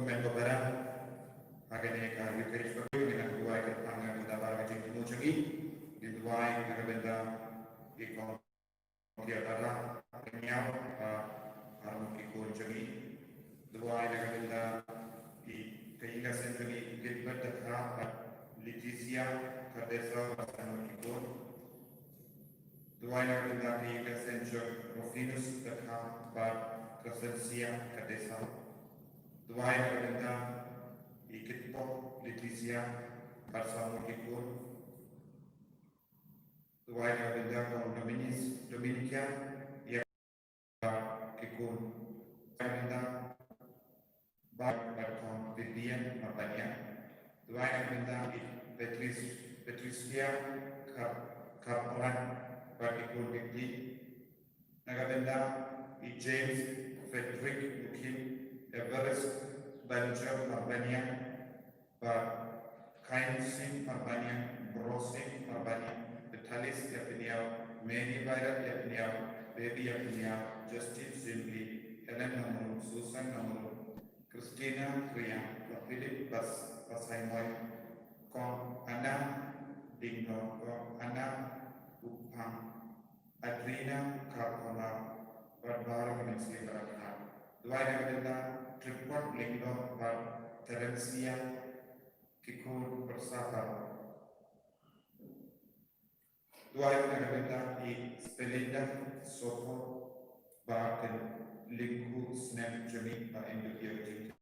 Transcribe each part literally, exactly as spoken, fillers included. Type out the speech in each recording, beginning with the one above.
Kmen ko para, ha kane ka Eucharist ba ngi nang duwai kyrpang na ka bynta baroh ka jingthmu jong ngi, ngi duwai na ka bynta i kong Kia Tara Kynyaw, ah, arngut ki khun jong ngi. Duwai na ka bynta i ka ïing ka sem jong ngi Gilbert Dkhar bad Letizia Kardesau bad arngut ki khun. Duwai na ka bynta ka ïing ka sem jong Rufinus Dkhar bad Crescencia Kardesau. Duwai na ka bynta i Kitpok Letizia bad arngut ki khun. Duwai na ka bynta kong Dominis, Dominica, ïa ki khun. Duwai na ka bynta bad, bad kong Vivian Marbaniang. Duwai na ka bynta i Patris, Patricia Kar-, Karpran bad ki khun ki kti. Na ka bynta i James Frederick Mukhim, Everest Banjok Marbaniang, bad Kainsim Marbaniang, Brosing Marbaniang, Vitalis Ïapynïaw, Mary Violet Ïapynïaw, Baby Ïapynïaw, Justin Zinli, Helen Nongrum, Susan Nongrum, Christina Kriang, Philip Bas-, Basaimoi, Kong Anna Dingno, Kong Anna Upang, Adrina Karkona, bad baroh ki mynsiem baroh. Duwai na ka bynta Tripod Lyngdoh bad Terencia, ki khun pyrsa baroh. Duwai na ka bynta i Spelinda Sopo bad ka lyngkhuh snem jong ngi ba yn duh ïa ka jingkyrkhu.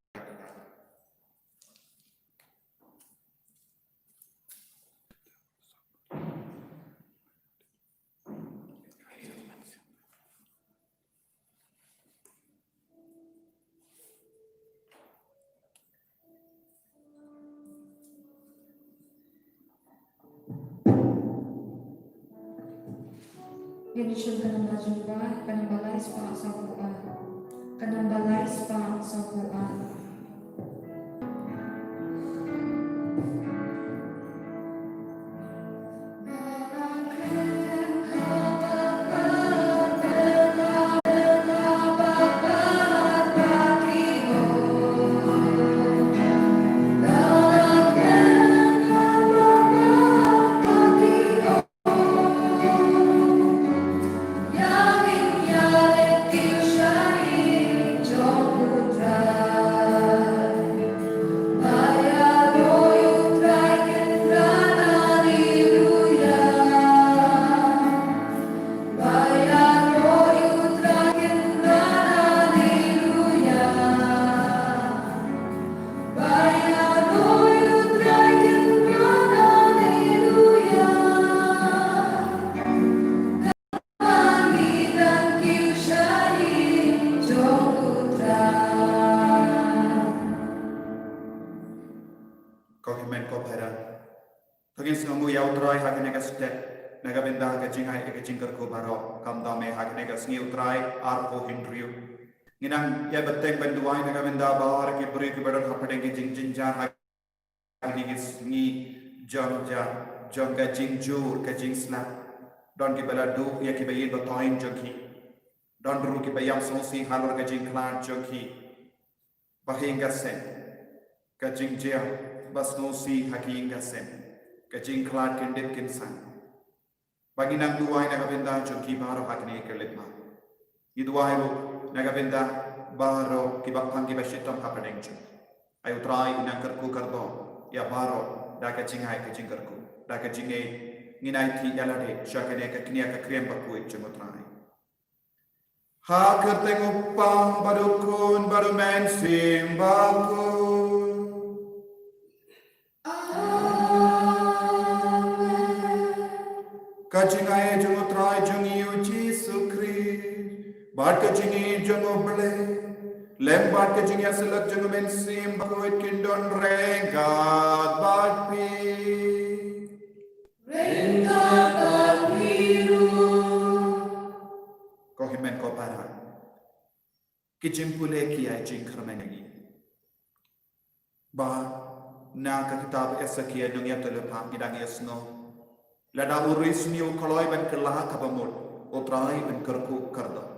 Ngin ïa shim ka namba jingduwai, ka namba lai spah sawphew ar. Ka namba lai spah sawphew ar. Ko hynmen ko para. To ngin sngewnguh ïa U Trai ha kane ka step na ka bynta ka jingai ka jingkyrkhu baroh. Kam dame ha kane ka sngi U Trai arphew hynriew. Ngi nang ïa bteng ban duwai na ka bynta baroh ki briew kiba don hapdeng ki jingjynjar ha kine ki sngi jong ja, jong ka jingjur, ka jingslap. Don kiba la duh ïa kiba ïeit ba thoiñ jong ki. Don ruh kiba ïam sngewsih halor ka jingkhlad jong ki. Ba ha ïing ka sem, ka jingjia ba sngewsih ha ki ïing ka sem, ka jingkhlad kyndit kynsang. Ba ngi nang duwai na ka bynta jong ki baroh ha kine ki leit ma. Ngi duwai ruh na ka bynta baroh kiba pang kiba shitom hapdeng jong. Ai U Trai u nang kyrkhu kyrdoh ïa baroh da ka jingai ka jingkyrkhu, da ka jingngeit ngin aiti ïa lade sha kane ka kñia ka krem bakhuid jong U Trai. Ha kyrteng U Kpa bad U Khun bad U Mynsiem Bakhuid. Amen. Ka jingai jong U Trai jong ngi U Jisu Khrist bad ka jingïeit jong U Blei, lem bad ka jingïasyllok jong U Mynsiem Bakhuid kin don ryngkat bad phi. Ryngkat bad phi ruh. Ko hynmen ko para. Ki jingpule ki ai jingkyrmen ïa ngi. Ba na ka kitab Esekiel nongïathuhlypa ngi dang ïohsngew, lada u ri sniew u kloi ban kylla kaba mut, U Trai un kyrkhu kyrdoh.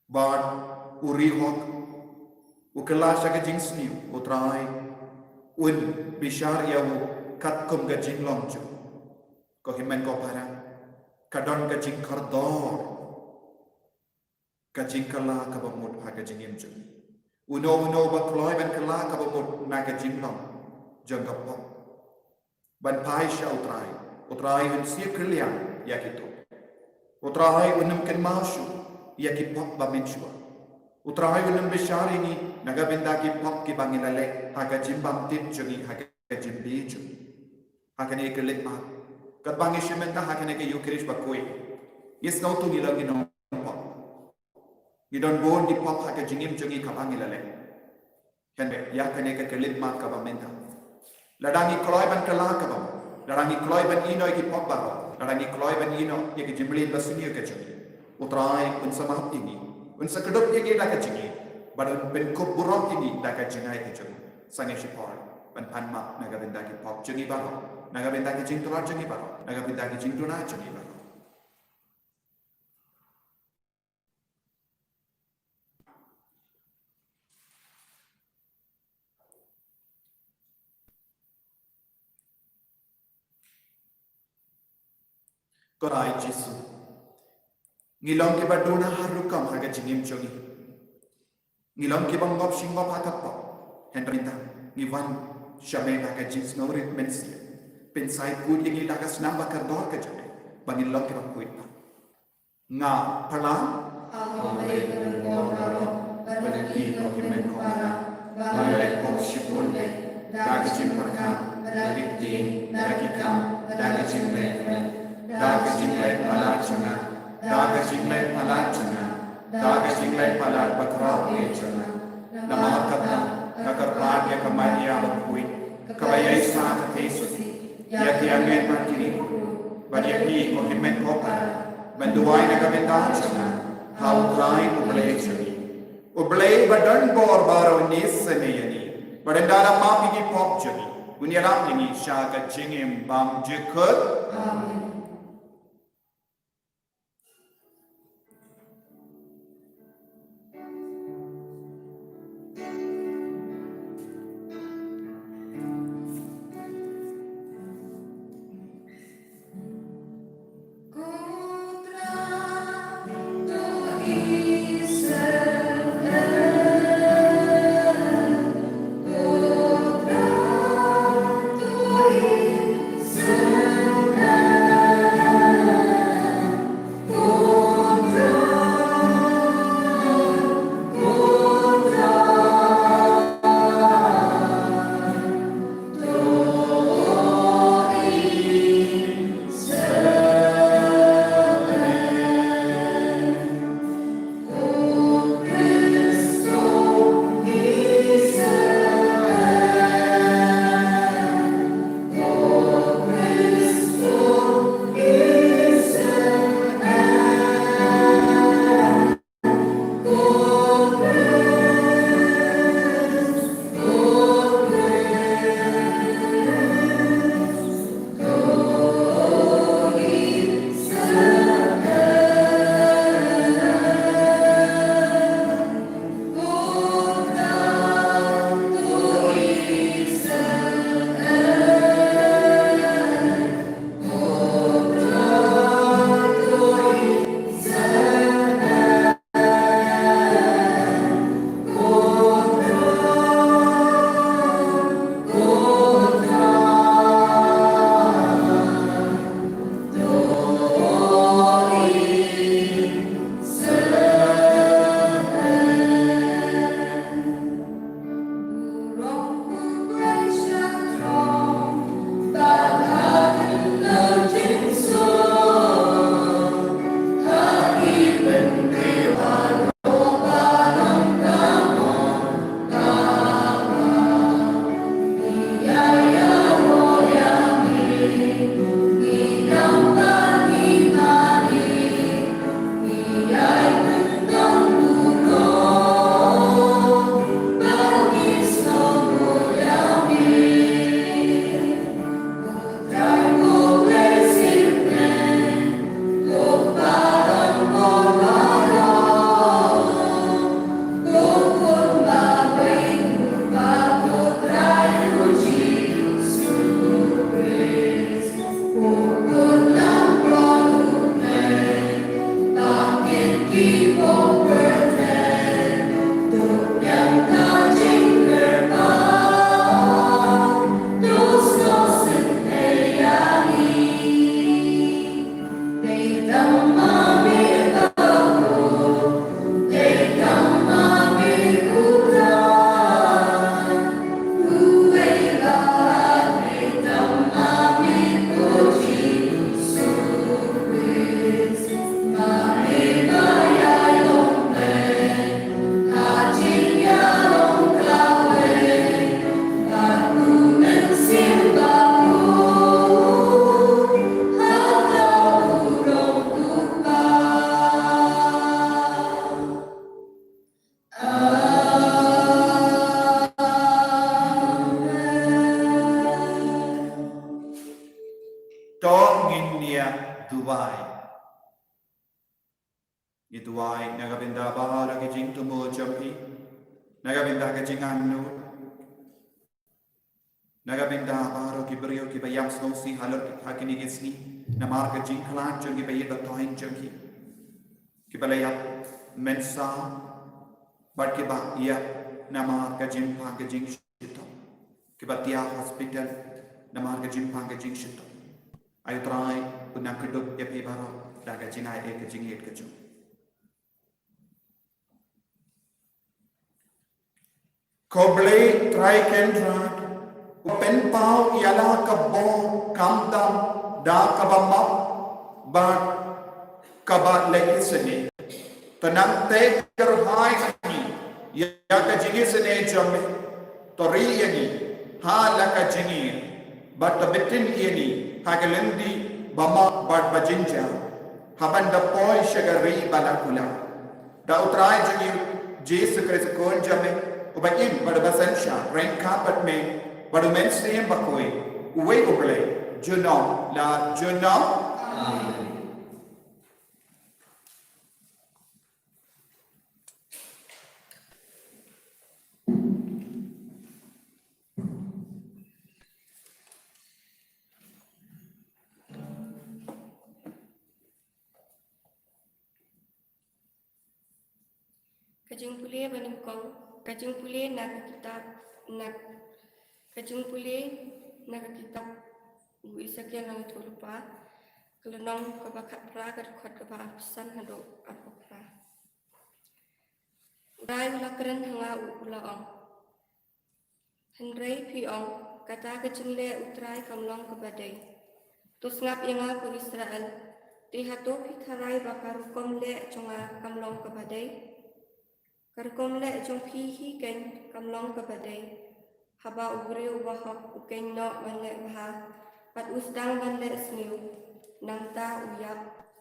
Bad u ri hok u kylla sha ka jingsniew, U Trai un bishar ïa u katkum ka jinglong jong u. Ko hynmen ko para, ka don ka jingkordor, ka jingkylla kaba mut ha ka jingim jong ngi. Uno uno ba kloi ban kylla kaba mut na ka jinglong jong ka pop, ban phai sha U Trai, U Trai un siew kylliang ïa kito. U Trai un ym kynmaw shuh ïa ki pop ba mynshuwa. U Trai un ym bishar ïa ngi na ka bynta ki pop kiba ngi la leh ha ka jingbymtip jong ngi, ha ka jingbi jong ngi. Ha kane ka leit mat, katba ngi shim bynta ha kane ka Eucharist bakhuid, ngi sngewthuh ngi long ki nongpop. Ngi don bun ki pop ha ka jingim jong ngi kaba ngi la leh. Hynrei ïa kane ka khyllipmat kaba mynta, lada ngi kloi ban kylla kaba mut, lada ngi kloi ban ïehnoh ïa ki pop baroh, lada ngi kloi ban ïehnoh ïa ka jingmlien basniew ka jong ngi, U Trai un sa map ïa ngi, un sa kdup ïa ngi da ka jingïeit, bad un pynkup burom ïa ngi da ka jingai ka jong u. Sangeh shipor ban pan map na ka bynta ki pop jong ngi baroh, na ka bynta ki jingtlot jong ngi baroh, na ka bynta ki jingduna jong ngi baroh. Ko Trai Jisu, ngi long kiba duna har rukom ha ka jingim jong ngi. Ngi long kiba ngop shi ngop ha ka pop. Hynrei mynta ngi wan sha me da ka jingsngewrit mynsiem. Pynsaiñ kut ïa ngi da ka snam ba kordor ka jong me, ba ngin long kiba khuid pat. Nga pyrshang ha U Blei ba donbor baroh, bad ïa phi ko hynmen ko para, ba nga la leh pop shibun leh, da ka jingpyrkhat, da ka jingtieng, da ki kam, da ka jingleh kmen, da ka jingleh palat jong nga, da ka jingleh palat jong nga, da ka jingleh palat bakhraw jong nga. Namar kata nga kyrpad ïa ka Maria bakhuid, kaba ïaishah ka theisotti, ïa ki angel bad ki riewkhuid, bad ïa phi ko hynmen ko para, ban duwai na ka bynta jong nga ha U Trai U Blei jong ngi. U Blei ba donbor baroh un isynei ïa ngi, bad un da map ïa ki pop jong ngi, un ïarap ïa ngi sha ka jingim bymjukut. Amen. duwai. Ngi duwai na ka bynta baroh ki jingthmu jong phi, na ka bynta ka jingangnud, na ka bynta baroh ki briew kiba ïam sngewsih halor ki, ha kine ki sngi, namar ka jingkhlaiñ jong ki, ba ïeit ba toheiñ jong ki, kiba la ïap mynsaw, bad kiba ïap namar ka jingpang ka jingshitom, kiba thiah hospital namar ka jingpang ka jingshitom. Ai Trai, u nang kdup ïa phi baroh da ka jingai ei ka jingïeit ka jong. Ko Blei Trai Kynrad, u pynpaw ïa la ka bor khamtam da kaba map bad kaba leh isynei. Te nangta kyrhai ïa ka jingisynei jong me, to ri ïa ngi ha la ka jingïeit, bad to btin ïa ngi ha ka lynti ba map bad ba jynjar, haban da poi sha ka ri ba la kular. Da U Trai jong ngi Jisu Khrist u Khun jong me, uba im bad uba synshar ryngkat bad me bad U Mynsiem Bakhuid, uwei U Blei, junom la junom. Amen. Ka jingpule ba nyngkong, ka jingpule na ka kitab, na ka jingpule na ka kitab u Esekiel, nongïathuhlypa, ka lynnong kaba khatphra, ka dkhot kaba arphew san haduh arphew phra. U Trai u la kren ha nga, u la ong: Hynrei phi ong, kata ka jingleh U Trai kam long kaba dei. To sngap ïa nga, ko Israel, te hato phi tharai ba ka rukom leh jong nga kam long kaba dei? Ka rukom leh jong phi hi keiñ kam long kaba dei. Haba u briew uba hok u keiñ noh ban leh bha, bad u sdang ban leh sniew, nangta u ïap,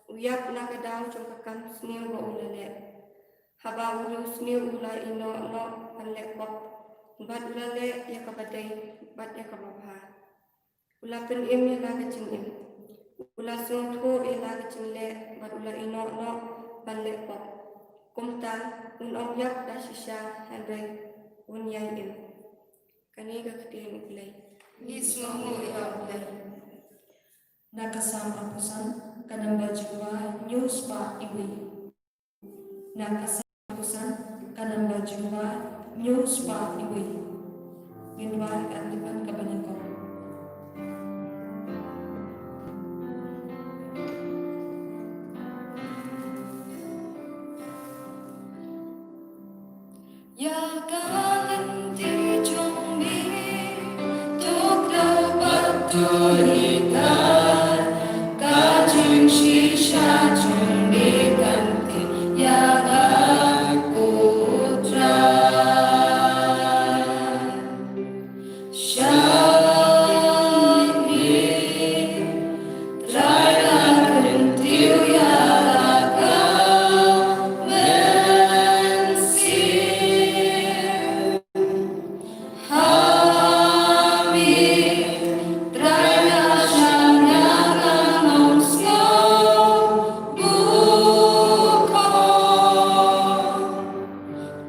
u ïap na ka daw jong ka kam sniew ba u la leh. Haba u riewsniew u la ïehnoh noh ban leh pop, bad u la leh ïa kaba dei bad ïa kaba bha, u la pynim ïa la ka jingim, u la sngewthuh ïa la ka jingleh, bad u la ïehnoh noh ban leh pop, kumta un ym ïap da shisha, hynrei un ïai im. Kane ka ktien U Blei. Ngi sngewnguh ïa U Blei. Na ka Salm arphew san, ka namba jingwa hynñiew spah iwei. Na ka Salm arphew san, ka namba jingwa hynñiew spah iwei. Ngin duwai ka dkhot kaba nyngkong. Ïa ka lynti jong me, to kdew bad to hikai, ka jingshisha jong me kan khih ïa nga, ko Trai. Sha me, Trai, nga kyntiew ïa la ka mynsiem. Ha me, Trai, nga shaniah, nga nym sngew bukom.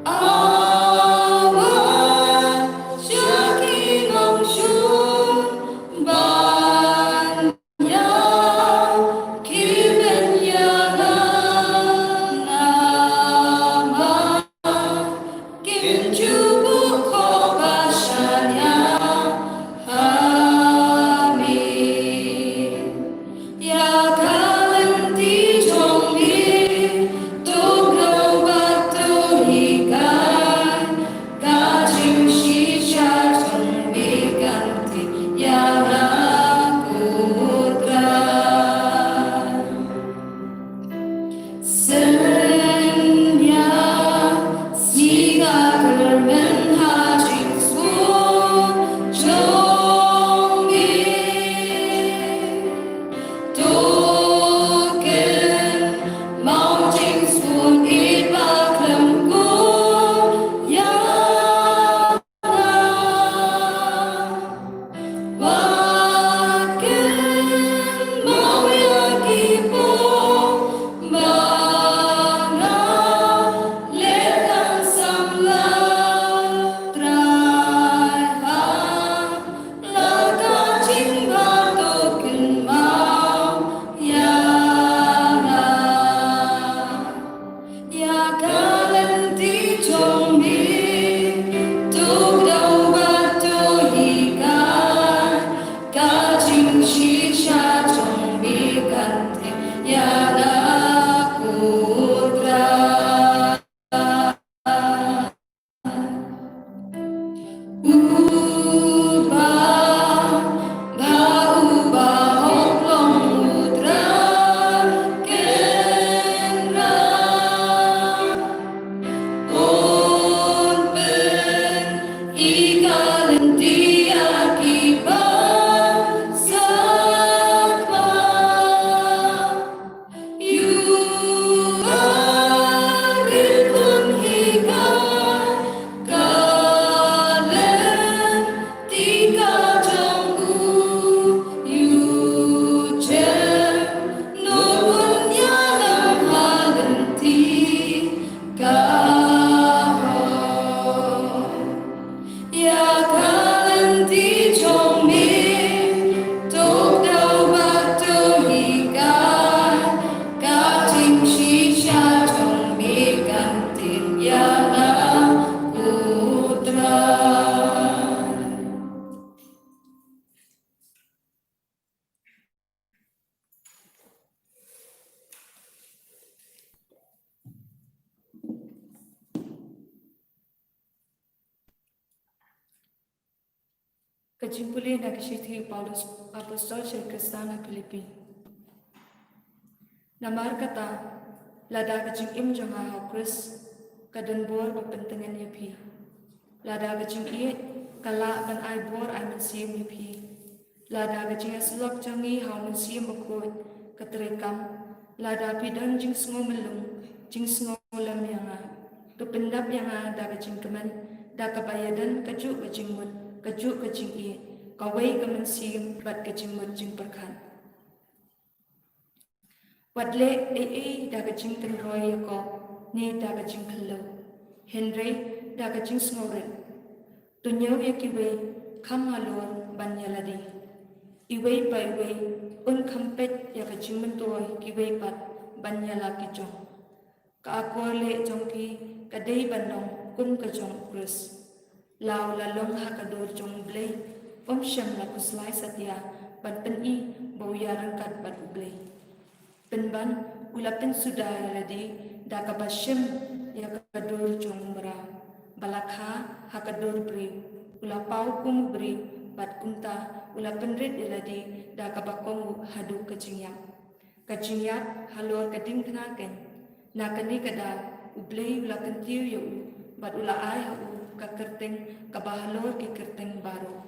A wan sha ki nong Ka jingpule na ka shithi u Paulus apostol sha ki Khristan ha Philippi. Namar kata, lada ka jingim jong nga ha u Khrist ka don bor ba pyntngen ïa phi, lada ka jingïeit ka lah ban ai bor ai mynsiem ïa phi, lada ka jingïasyllok jong ngi ha u Mynsiem Bakhuid ka treikam, lada phi don jingsngew myllung, jingsngew lem ïa nga, to pyndap ïa nga da ka jingkmen, da kaba ïadon kajuh ka jingmut, kajuh ka jingïeit, kawei ka mynsiem bad ka jingmut jingpyrkhat. Wat leh ei ei da ka jingkynroi ïa ko ne da ka jingkhlem, hynrei da ka jingsngewrit. To ñiew ïa kiwei kham halor ban ïa lade. Iwei pa iwei un kham peit ïa ka jingmyntoi kiwei pat ban ïa la ki jong. Ka akor leh jong phi ka dei ban long kum ka jong u Khrist. La u la long ha ka dur jong u Blei, um shym la khuslai satia ban pyni ba u ïaryngkat bad u Blei. Pynban u la pynsuda ïa lade da kaba shim ïa ka dur jong u mraw, ba la kha ha ka dur briew, u la paw kum u briew, bad kumta u la pynrit ïa lade da kaba kohnguh haduh ka jingïap. Ka jingïap halor ka diengphna keiñ. Na kane ka daw u Blei u la kyntiew ïa u bad u la ai ha u ka kyrteng kaba halor ki kyrteng baroh.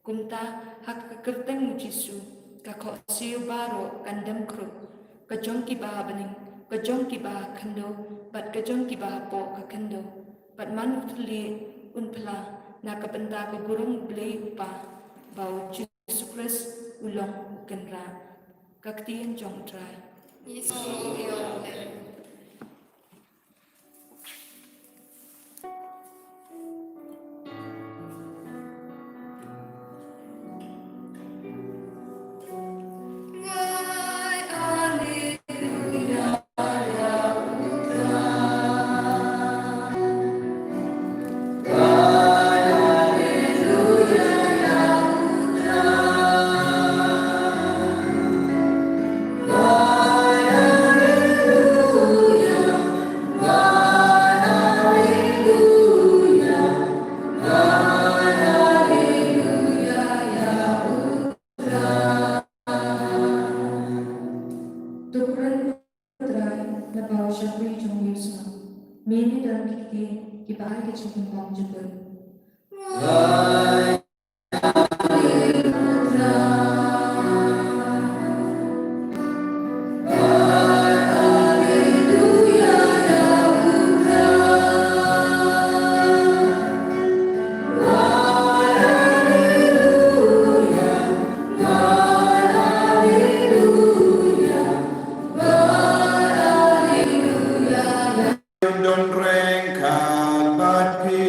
Kumta ha ka kyrteng u Jisu ka khohsiew baroh kan dem khrup, ka jong kiba ha bneng, ka jong kiba ha khyndew bad ka jong kiba hapoh ka khyndew. Bad man u thylliej un phla na ka bynta ka burom u Blei u Kpa, ba u Jisu Khrist u long u Kynrad. Ka ktien jong u Trai. To kren, Trai, na baw shakri jong u sah. Me ne don ki ktien kiba ai ka jingkynmaw jingkut. Don ryngkat bad phi.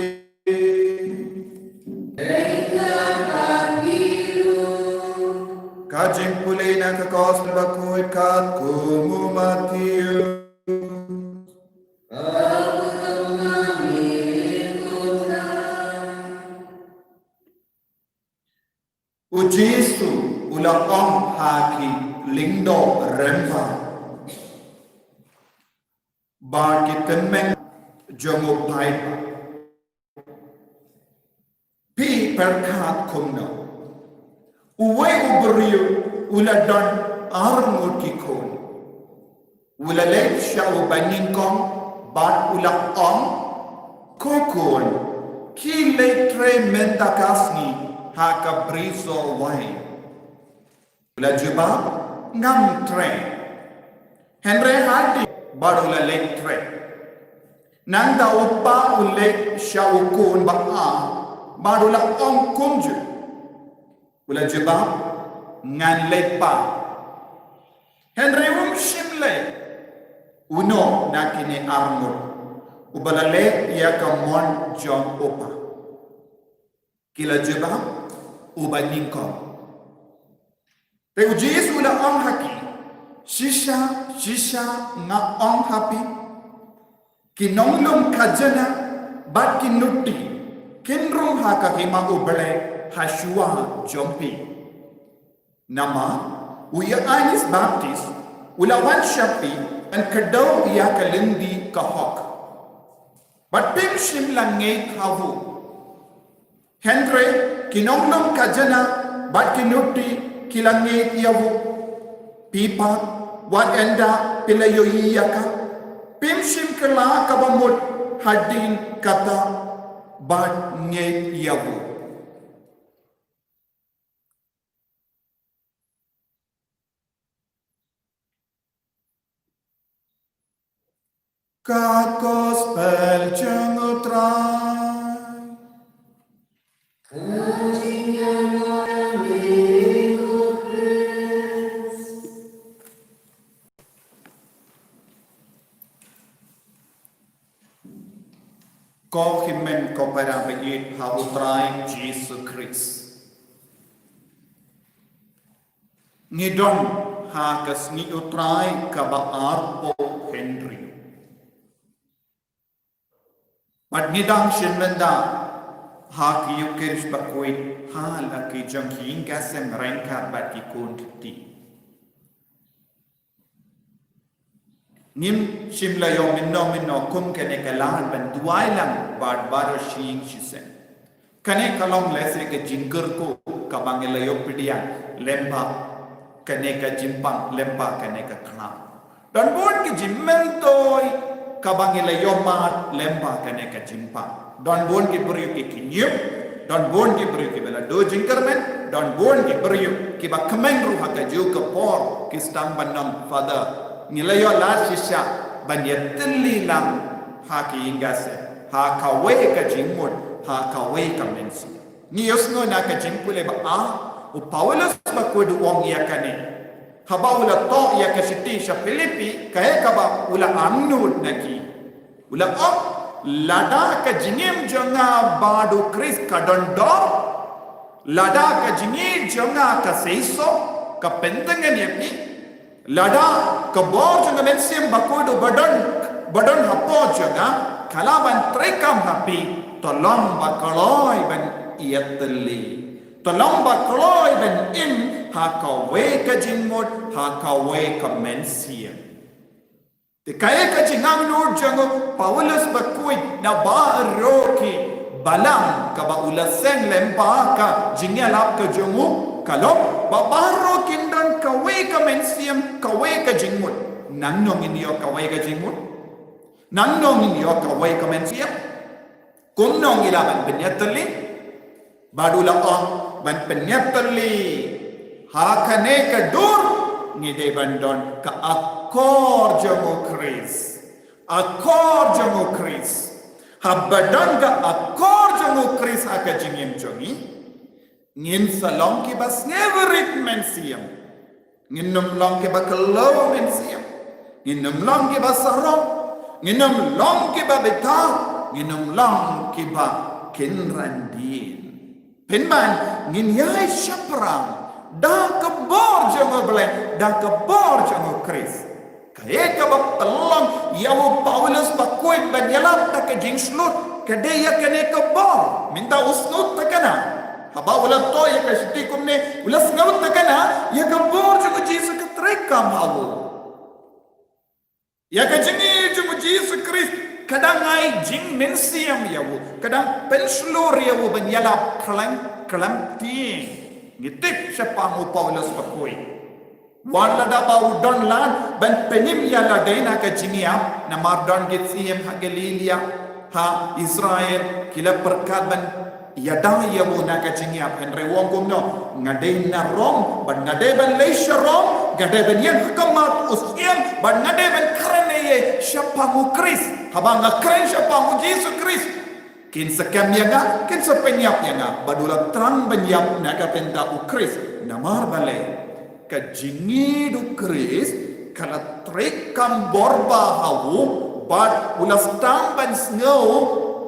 Ka jingpule na ka Gospel bakhuid katkum u Mathaios. U Jisu u la ong ha ki lyngdoh rympei bad ki tymmen jong u paidbah, phi pyrkhat kumno? Uwei u briew u la don ar ngut ki khun. U la leit sha u banyngkong bad u la ong, ko khun, khie leit trei mynta ka sngi ha ka brisoh waiñ. U la jubab, ngam trei. Hynrei hadien bad u la leit trei. Nangta u kpa u leit sha u khun ba ar bad u la ong kumjuh. U la jubab, ngan leit pat. Hynrei um shym leit uno na kine ar ngut uba la leh ïa ka mon jong u kpa. Ki la jubab u banyngkong. Te u Jisu u la ong ha ki, shisha shisha nga ong ha phi, ki nonglum khajana bad ki nuti kin rung ha ka hima u Blei ha shuwa jong phi. Namar u Ïoannis Baptist u la wan sha phi ban kdew ïa ka lynti ka hok, bad phim shym la ngeit ha u. Hynrei ki nonglam khajna bad ki nuti ki la ngeit ïa u. Phi pat, wat ynda phi la ïohi ïa ka, phim shym kylla kaba mut hadien kata, bad ngeit ïa u. Ka Gospel jong U Trai. Ko hynmen ko para ba ïeit ha U Trai Jisu Khrist. Ngi don ha ka sngi U Trai kaba arphew hynriew. Bad ngi dang shim bynta ha ki Eucharist bakhuid ha la ki jong ki ïing ki sem ryngkat bad ki khun kti. Ngim shym la ïoh mynno mynno kum kane ka lad ban duwai lang bad baroh shi ïing shi sem. Kane ka long lehse ka jingkyrkhu kaba ngi la ïoh pdiang lem bad kane ka jingpang, lem bad kane ka khlam. Don bun ki jingmyntoi kaba ngi la ïoh mad lem bad kane ka jingpang. Don bun ki briew ki kynjip, don bun ki briew kiba la duh jingkyrmen, don bun ki briew kiba kmen ruh ha kajuh ka por ki sdang ban ong, Father, ngi la ïoh lad shisha ban ïatylli lang ha ki ïing ki sem, ha kawei ka jingmut, ha kawei ka mynsiem. Ngi ïohsngew na ka jingpule ba ar, u Paulus bakhuid u ong ïa kane. Haba u la thoh ïa ka shithi sha Philippi, kaei kaba u la angnud na ki. U la ong, lada ka jingim jong nga bad U Khrist ka don dor, lada ka jingim jong nga ka seisoh, ka pyntngen ïa phi, lada ka bor jong ka Mynsiem Bakhuid ba don, ba don hapoh jong nga, ka lah ban treikam ha phi, to long ba kloi ban ïatylli. To long ba kloi ban im ha kawei ka jingmut, ha kawei ka mynsiem. Te kaei ka jingangnud jong u Paulus bakhuid na baroh ki balang kaba u la seng lem bad ka jingïalap ka jong u, ka long ba baroh kin don kawei ka mynsiem, kawei ka jingmut. Nangno ngin ïoh kawei ka jingmut? Nangno ngin ïoh kawei ka mynsiem? Kumno ngi lah ban pynïatylli? Bad u la ong ban pynïatylli ha kane ka dur ngi dei ban don ka akor jong U Khrist. Akor jong U Khrist. Haba don ka akor jong U Khrist ha ka jingim jong ngi, ngin sa long kiba sngew rit mynsiem. Ngin ym long kiba khlaw mynsiem. Ngin ym long kiba sarong. Ngin ym long kiba bitar. Ngin ym long kiba kynran dien. Pynban ngin ïai shaphrang da ka bor jong U Blei, da ka bor jong U Khrist. Kaei kaba pynlong ïa u Paulus bakhuid ban ïalap da ka jingshlur ka dei ïa kane ka bor. Mynta u sngewthuh kane. Haba u la thoh ïa ka shithi kumne, u la sngewthuh kane ïa ka bor jong U Jisu ka treikam ha u. Ïa ka jingim jong U Jisu Khrist ka dang ai jingmynsiem ïa u, ka dang pynshlur ïa u ban ïalap khlem khlem tieng. Ngi tip shaphang u Paulus bakhuid. Wat lada ba u don lad ban pynim ïa lade na ka jingïap, namar don ki syiem ha Galilia, ha Israel, ki la pyrkhat ban ïada ïa u na ka jingïap, hynrei u ong kumno, nga dei na Rom, bad nga dei ban leit sha Rom, nga dei ban ïeng ha khmat u syiem, bad nga dei ban kren ïa shaphang U Khrist. Haba nga kren shaphang U Jisu Khrist, kin sa kem ïa nga, kin sa pynïap ïa nga, bad u la thrang ban ïap na ka bynta U Khrist. Namar balei? Ka jingïeit U Khrist ka la treikam bor bha ha u, bad u la sdang ban sngew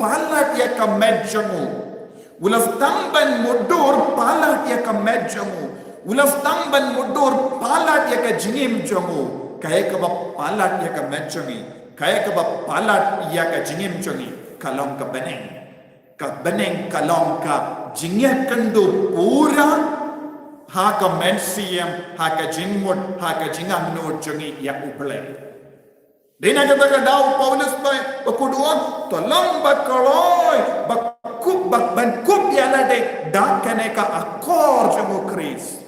palat ïa ka met jong u. U la sdang ban mutdur palat ïa ka met jong u. U la sdang ban mutdur palat ïa ka jingim jong u. Kaei kaba palat ïa ka met jong ngi, kaei kaba palat ïa ka jingim jong ngi, ka long ka bneng. Ka bneng ka long ka jingïakynduh pura ha ka mynsiem, ha ka jingmut, ha ka jingangnud jong ngi ïa U Blei. Dei na kata ka daw u Paulus ba, bakhuid u ong, to long ba kloi, ba khuid bad ban kup ïa lade da kane ka akor jong u Khrist.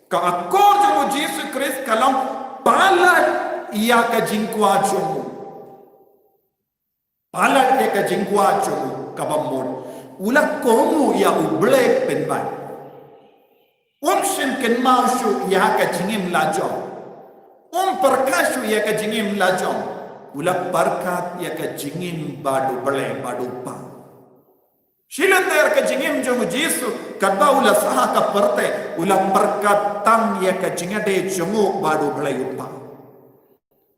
Ka akor jong u Jisu Khrist ka long palat ïa ka jingkwah jong u. Palat ïa ka jingkwah jong u kaba mut. U la kohnguh ïa u Blei pynban. Um shim kynmaw shuh ïa ka jingim lajong. Um pyrkhat shuh ïa ka jingim lajong. U la pyrkhat ïa ka jingim bad u Blei bad u Kpa. Shi lynter ka jingim jong u Jisu, katba u la sah ha ka pyrthei, u la pyrkhat tang ïa ka jingïadei jong u bad u Blei u Kpa.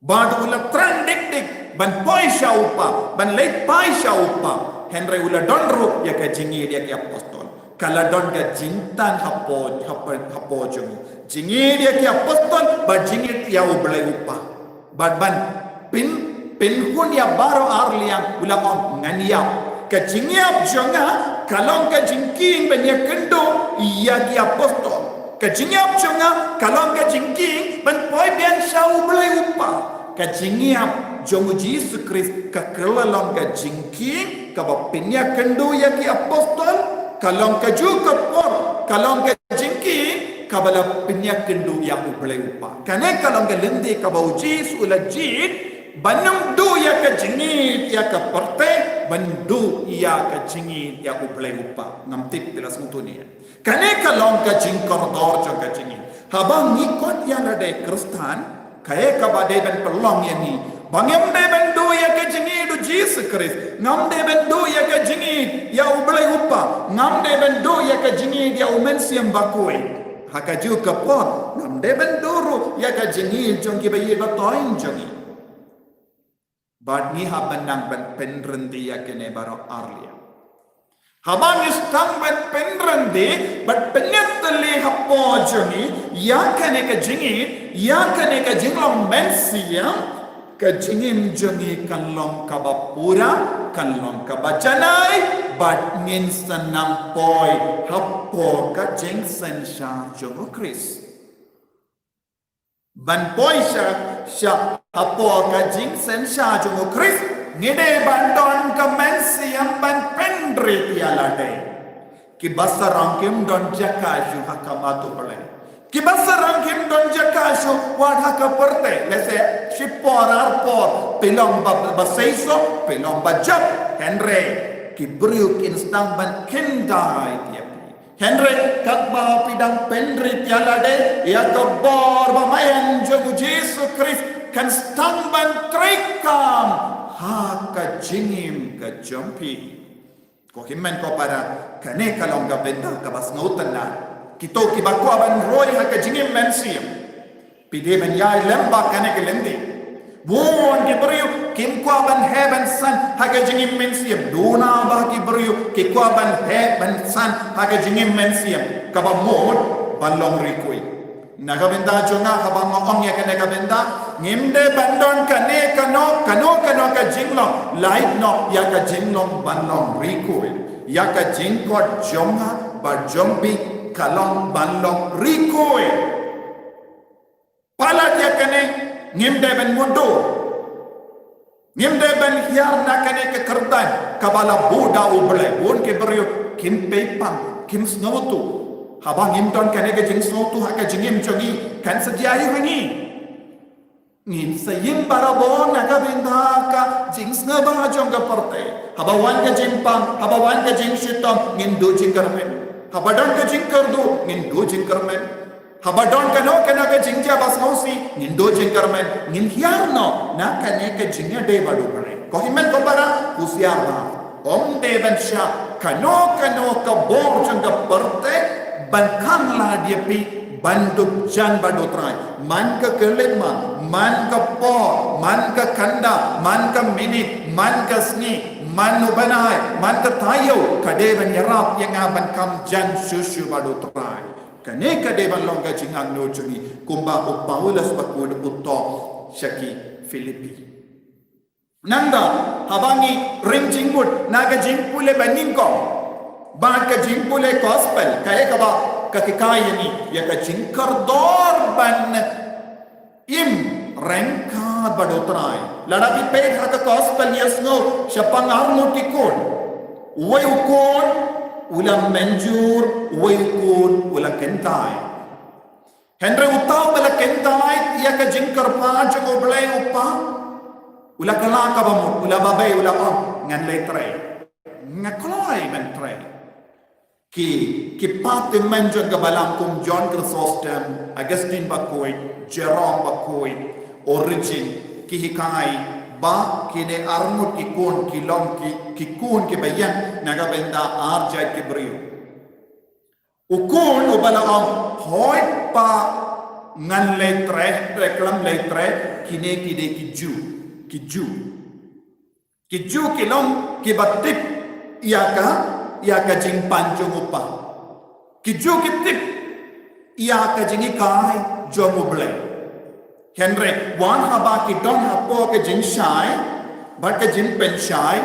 Bad u la thrang dik dik ban poi sha u Kpa, ban leit phai sha u Kpa. Hynrei u la don ruh ïa ka jingïeid ïa ki apostol. Ka la don ka jingtan hapoh, hapoh, hapoh jong u. Jingïeid ïa ki apostol, bad jingïeid ïa u Blei u Kpa. Bad ban pyn, pynhun ïa baroh arliang u la ong ngan ïap. Ka jingïap jong nga ka long ka jingkieng ban ïakynduh ïa ki apostol. Ka jingïap jong nga ka long ka jingkieng ban poi biang sha u Blei u Kpa. Ka jingïap jong u Jisu Khrist ka kylla long ka jingkieng kaba pynïakynduh ïa ki apostol, ka long kajuh ka por, ka long ka jingkieng kaba la pynïakynduh ïa u Blei u Kpa. Kane ka long ka lynti kaba u Jisu u la jied, ban ym duh ïa ka jingïeid ïa ka pyrthei, ban duh ïa ka jingïeid ïa u Blei u Kpa. Ngam tip phi la sngewthuh ne em. Kane ka long ka jingkordor jong ka jingïeid. Haba ngi khot ïa lade Khristan, kaei kaba dei ban pynlong ïa ngi ba ngim dei ban duh ïa ka jingïeid u Jisu Khrist, ngam dei ban duh ïa ka jingïeid ïa u Blei u Kpa, ngam dei ban duh ïa ka jingïeid ïa u Mynsiem Bakhuid. Ha kajuh ka por ngam dei ban duh ruh ïa ka jingïeid jong kiba ïeit ba thoiñ jong ngi. Bad ngi hap ban nang ban pynryntih ïa kine baroh arliang. Haba ngi sdang ban pynryntih bad pynïatylli hapoh jong ngi ïa kane ka jingïeid, ïa kane ka jinglong mynsiem, ka jingim jong ngi kan long kaba pura, kan long kaba janai, bad ngin sa nang poi hapoh ka jingsynshar jong u Khrist. Ban poi sha, sha hapoh ka jingsynshar jong u Khrist, ngi dei ban don ka mynsiem ban pynrit ïa lade. Kiba sarong kim don jaka shuh ha khmat u Blei. Kiba sarong kim don jaka shuh wat ha ka pyrthei. Lehse shipor arpor phi long ba, ba seisoh, phi long ba jop, hynrei ki briew kin sdang ban khyndai ïa phi. Hynrei katba phi dang pynrit ïa lade ïa ka bor ba ma ïeng jong u Jisu Khrist kan sdang ban treikam ha ka jingim ka jong phi. Ko hynmen ko para, kane ka long ka bynta kaba sngewtynnat. Kito kiba kwah ban roi ha ka jingim mynsiem, phi dei ban ïai lem bad kane ka lynti. Bun ki briew kim kwah ban heh ban san ha ka jingim mynsiem. Duna ba ki briew ki kwah ban heh ban san ha ka jingim mynsiem, kaba mut ban long rikui. Na ka bynta jong nga, haba nga ong ïa kane ka bynta, ngim dei ban don kane kano kano kano ka jinglong, lait noh ïa ka jinglong ban long rikui. Ïa ka jingkhot jong nga bad jong phi ka long ban long rikui. Palat ïa kane, ngim dei ban mutdur. Ngim dei ban hiar na kane ka kyrdan kaba la buh da u Blei. Bun ki briew kim peit pang, kim sngewthuh. Haba ngim don kane ka jingsngewthuh ha ka jingim jong ngi, kan sa jia aïu ha ngi? Ngin sa ïeng barabor na ka bynta ka jingsngewbha jong ka pyrthei. Haba wan ka jingpang, haba wan ka jingshitom, ngin duh jingkyrmen. Haba don ka jingkyrduh, ngin duh jingkyrmen. Haba don kano kano ka jingjia ba sngewsih, ngin duh jingkyrmen, ngin hiar noh na kane ka jingïadei bad u Blei. Ko hynmen ko para, husiar bha. Ym dei ban shah kano kano ka bor jong ka pyrthei ban khang lad ïa phi ban dup jan bad u Trai. Man ka khyllipmat, man ka por, man ka kynda, man ka minit, man ka sngi, man u bnai, man ka taïew, ka dei ban ïarap ïa nga ban kham jan shuh shuh bad u Trai. Kane ka dei ban long ka jingangnud jong ngi, kumba u Paulus bakhuid u thoh sha ki Philippi. Nangta, haba ngi ring jingmut na ka jingpule banyngkong bad ka jingpule gospel, kaei kaba ka hikai ïa ngi? Ïa ka jingkordor ban im ryngkat bad u Trai. Lada phi peit ha ka gospel ïasngew shaphang arngut ki khun. Uwei u khun u la mynjur, uwei u khun u la kyntait. Hynrei uta uba la kyntait ïa ka jingkyrpad jong U Blei u pa, u la kylla kaba mut, u la babe, u la ong, ngan leit trei. Nga kloi ban trei. Ki, ki pateng mynjur ka balang kum John Chrysostom, Augustine Bakhuid, Jerome Bakhuid, Origen, ki hikai ba kine arngut ki khun ki long ki, ki khun kiba ïeng na ka bynta ar jait ki briew. U khun uba la ong, hooid pa, ngan leit trei, trei khlem leit trei, kine ki dei ki Jiw, ki Jiw. Ki Jiw ki long kiba tip ïa ka, ïa ka jingpan jong u pa. Ki Jiw ki tip ïa ka jinghikai jong U Blei. Hynrei wat haba ki don hapoh ka jingshai bad ka jingpynshai,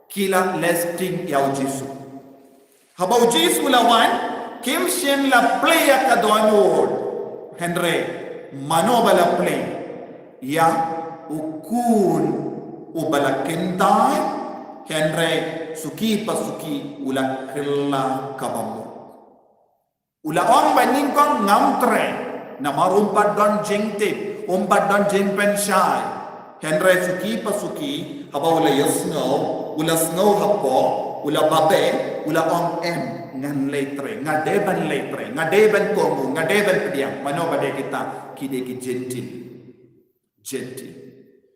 ki la leh sting ïa U Jisu. Haba U Jisu u la wan, kim shym la plie ïa ka dohnud. Hynrei mano ba la plie? Ïa u khun uba la kyntait. Hynrei suki pa suki u la kylla kaba mut. U la ong ba nyngkong, ngam trei, namar um pat don jingtip, um pat don jingpynshai. Hynrei suki pa suki, haba u la ïohsngew, u la sngew hapoh, u la babe, u la ong, em, ngan leit trei, nga dei ban leit trei, nga dei ban kohnguh, nga dei ban pdiang. Mano ba dei kita? Ki dei ki Jentil. Jentil.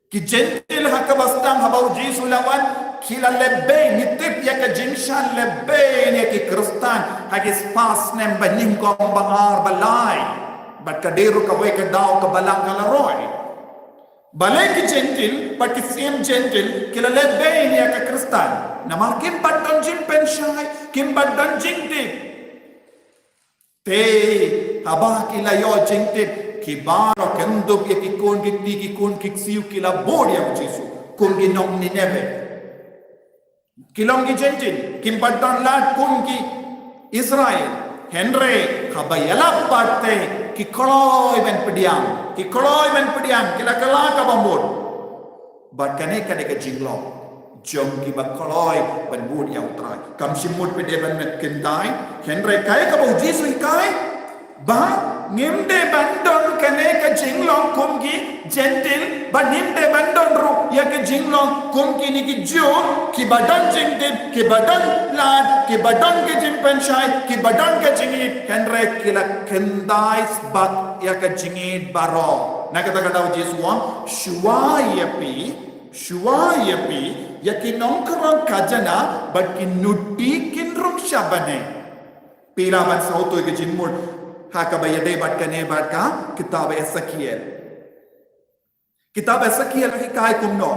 Ki Jentil ha kaba sdang haba U Jisu u la wan, ki la lehbeiñ, ngi tip ïa ka jingshah lehbeiñ ïa ki Khristan ha ki spah snem ba nyngkong, ba ar, ba lai. Bad ka dei ruh kawei ka daw ka Balang ka la roi. Balei ki Jentil, bad ki syiem Jentil, ki la lehbeiñ ïa ka Khristan? Namar kim pat don jingpynshai, kim pat don jingtip. Te haba ki la ïoh jingtip, ki baroh, kyndit ïa ki khun ki kti, ki khun ki ksiew, ki la bud ïa U Jisu kum ki nong Nineveh. Ki long ki Jentil, kim pat don lad kum ki Israel. Hynrei haba ïalap pat te, ki kloi ban pdiang, ki kloi ban pdiang, ki la kylla kaba mut. Bad kane ka dei ka jinglong jong kiba kloi ban bud ïa U Trai. Kam shym mut ba dei ban kyntait, hynrei kaei kaba U Jisu u hikai, ba ngim dei ban don kane ka jinglong kum ki Jentil, ba ngim dei ban don ruh ïa ka jinglong kum kine ki Jiw, kiba don jingtip, kiba don lad, kiba don ka jingpynshai, kiba don ka jingïeit, hynrei ki la kyntait bad ïa ka jingïeit baroh. Na kata ka daw U Jisu u ong, shuwa ïa phi, shuwa ïa phi, ïa ki nongkhrong khajana bad ki nuti kin rung sha bneng. Phi lah ban sngewthuh ïa ka jingmut ha kaba ïadei bad kane bad ka kitab Esekiel. Kitab Esekiel ka hikai kumno?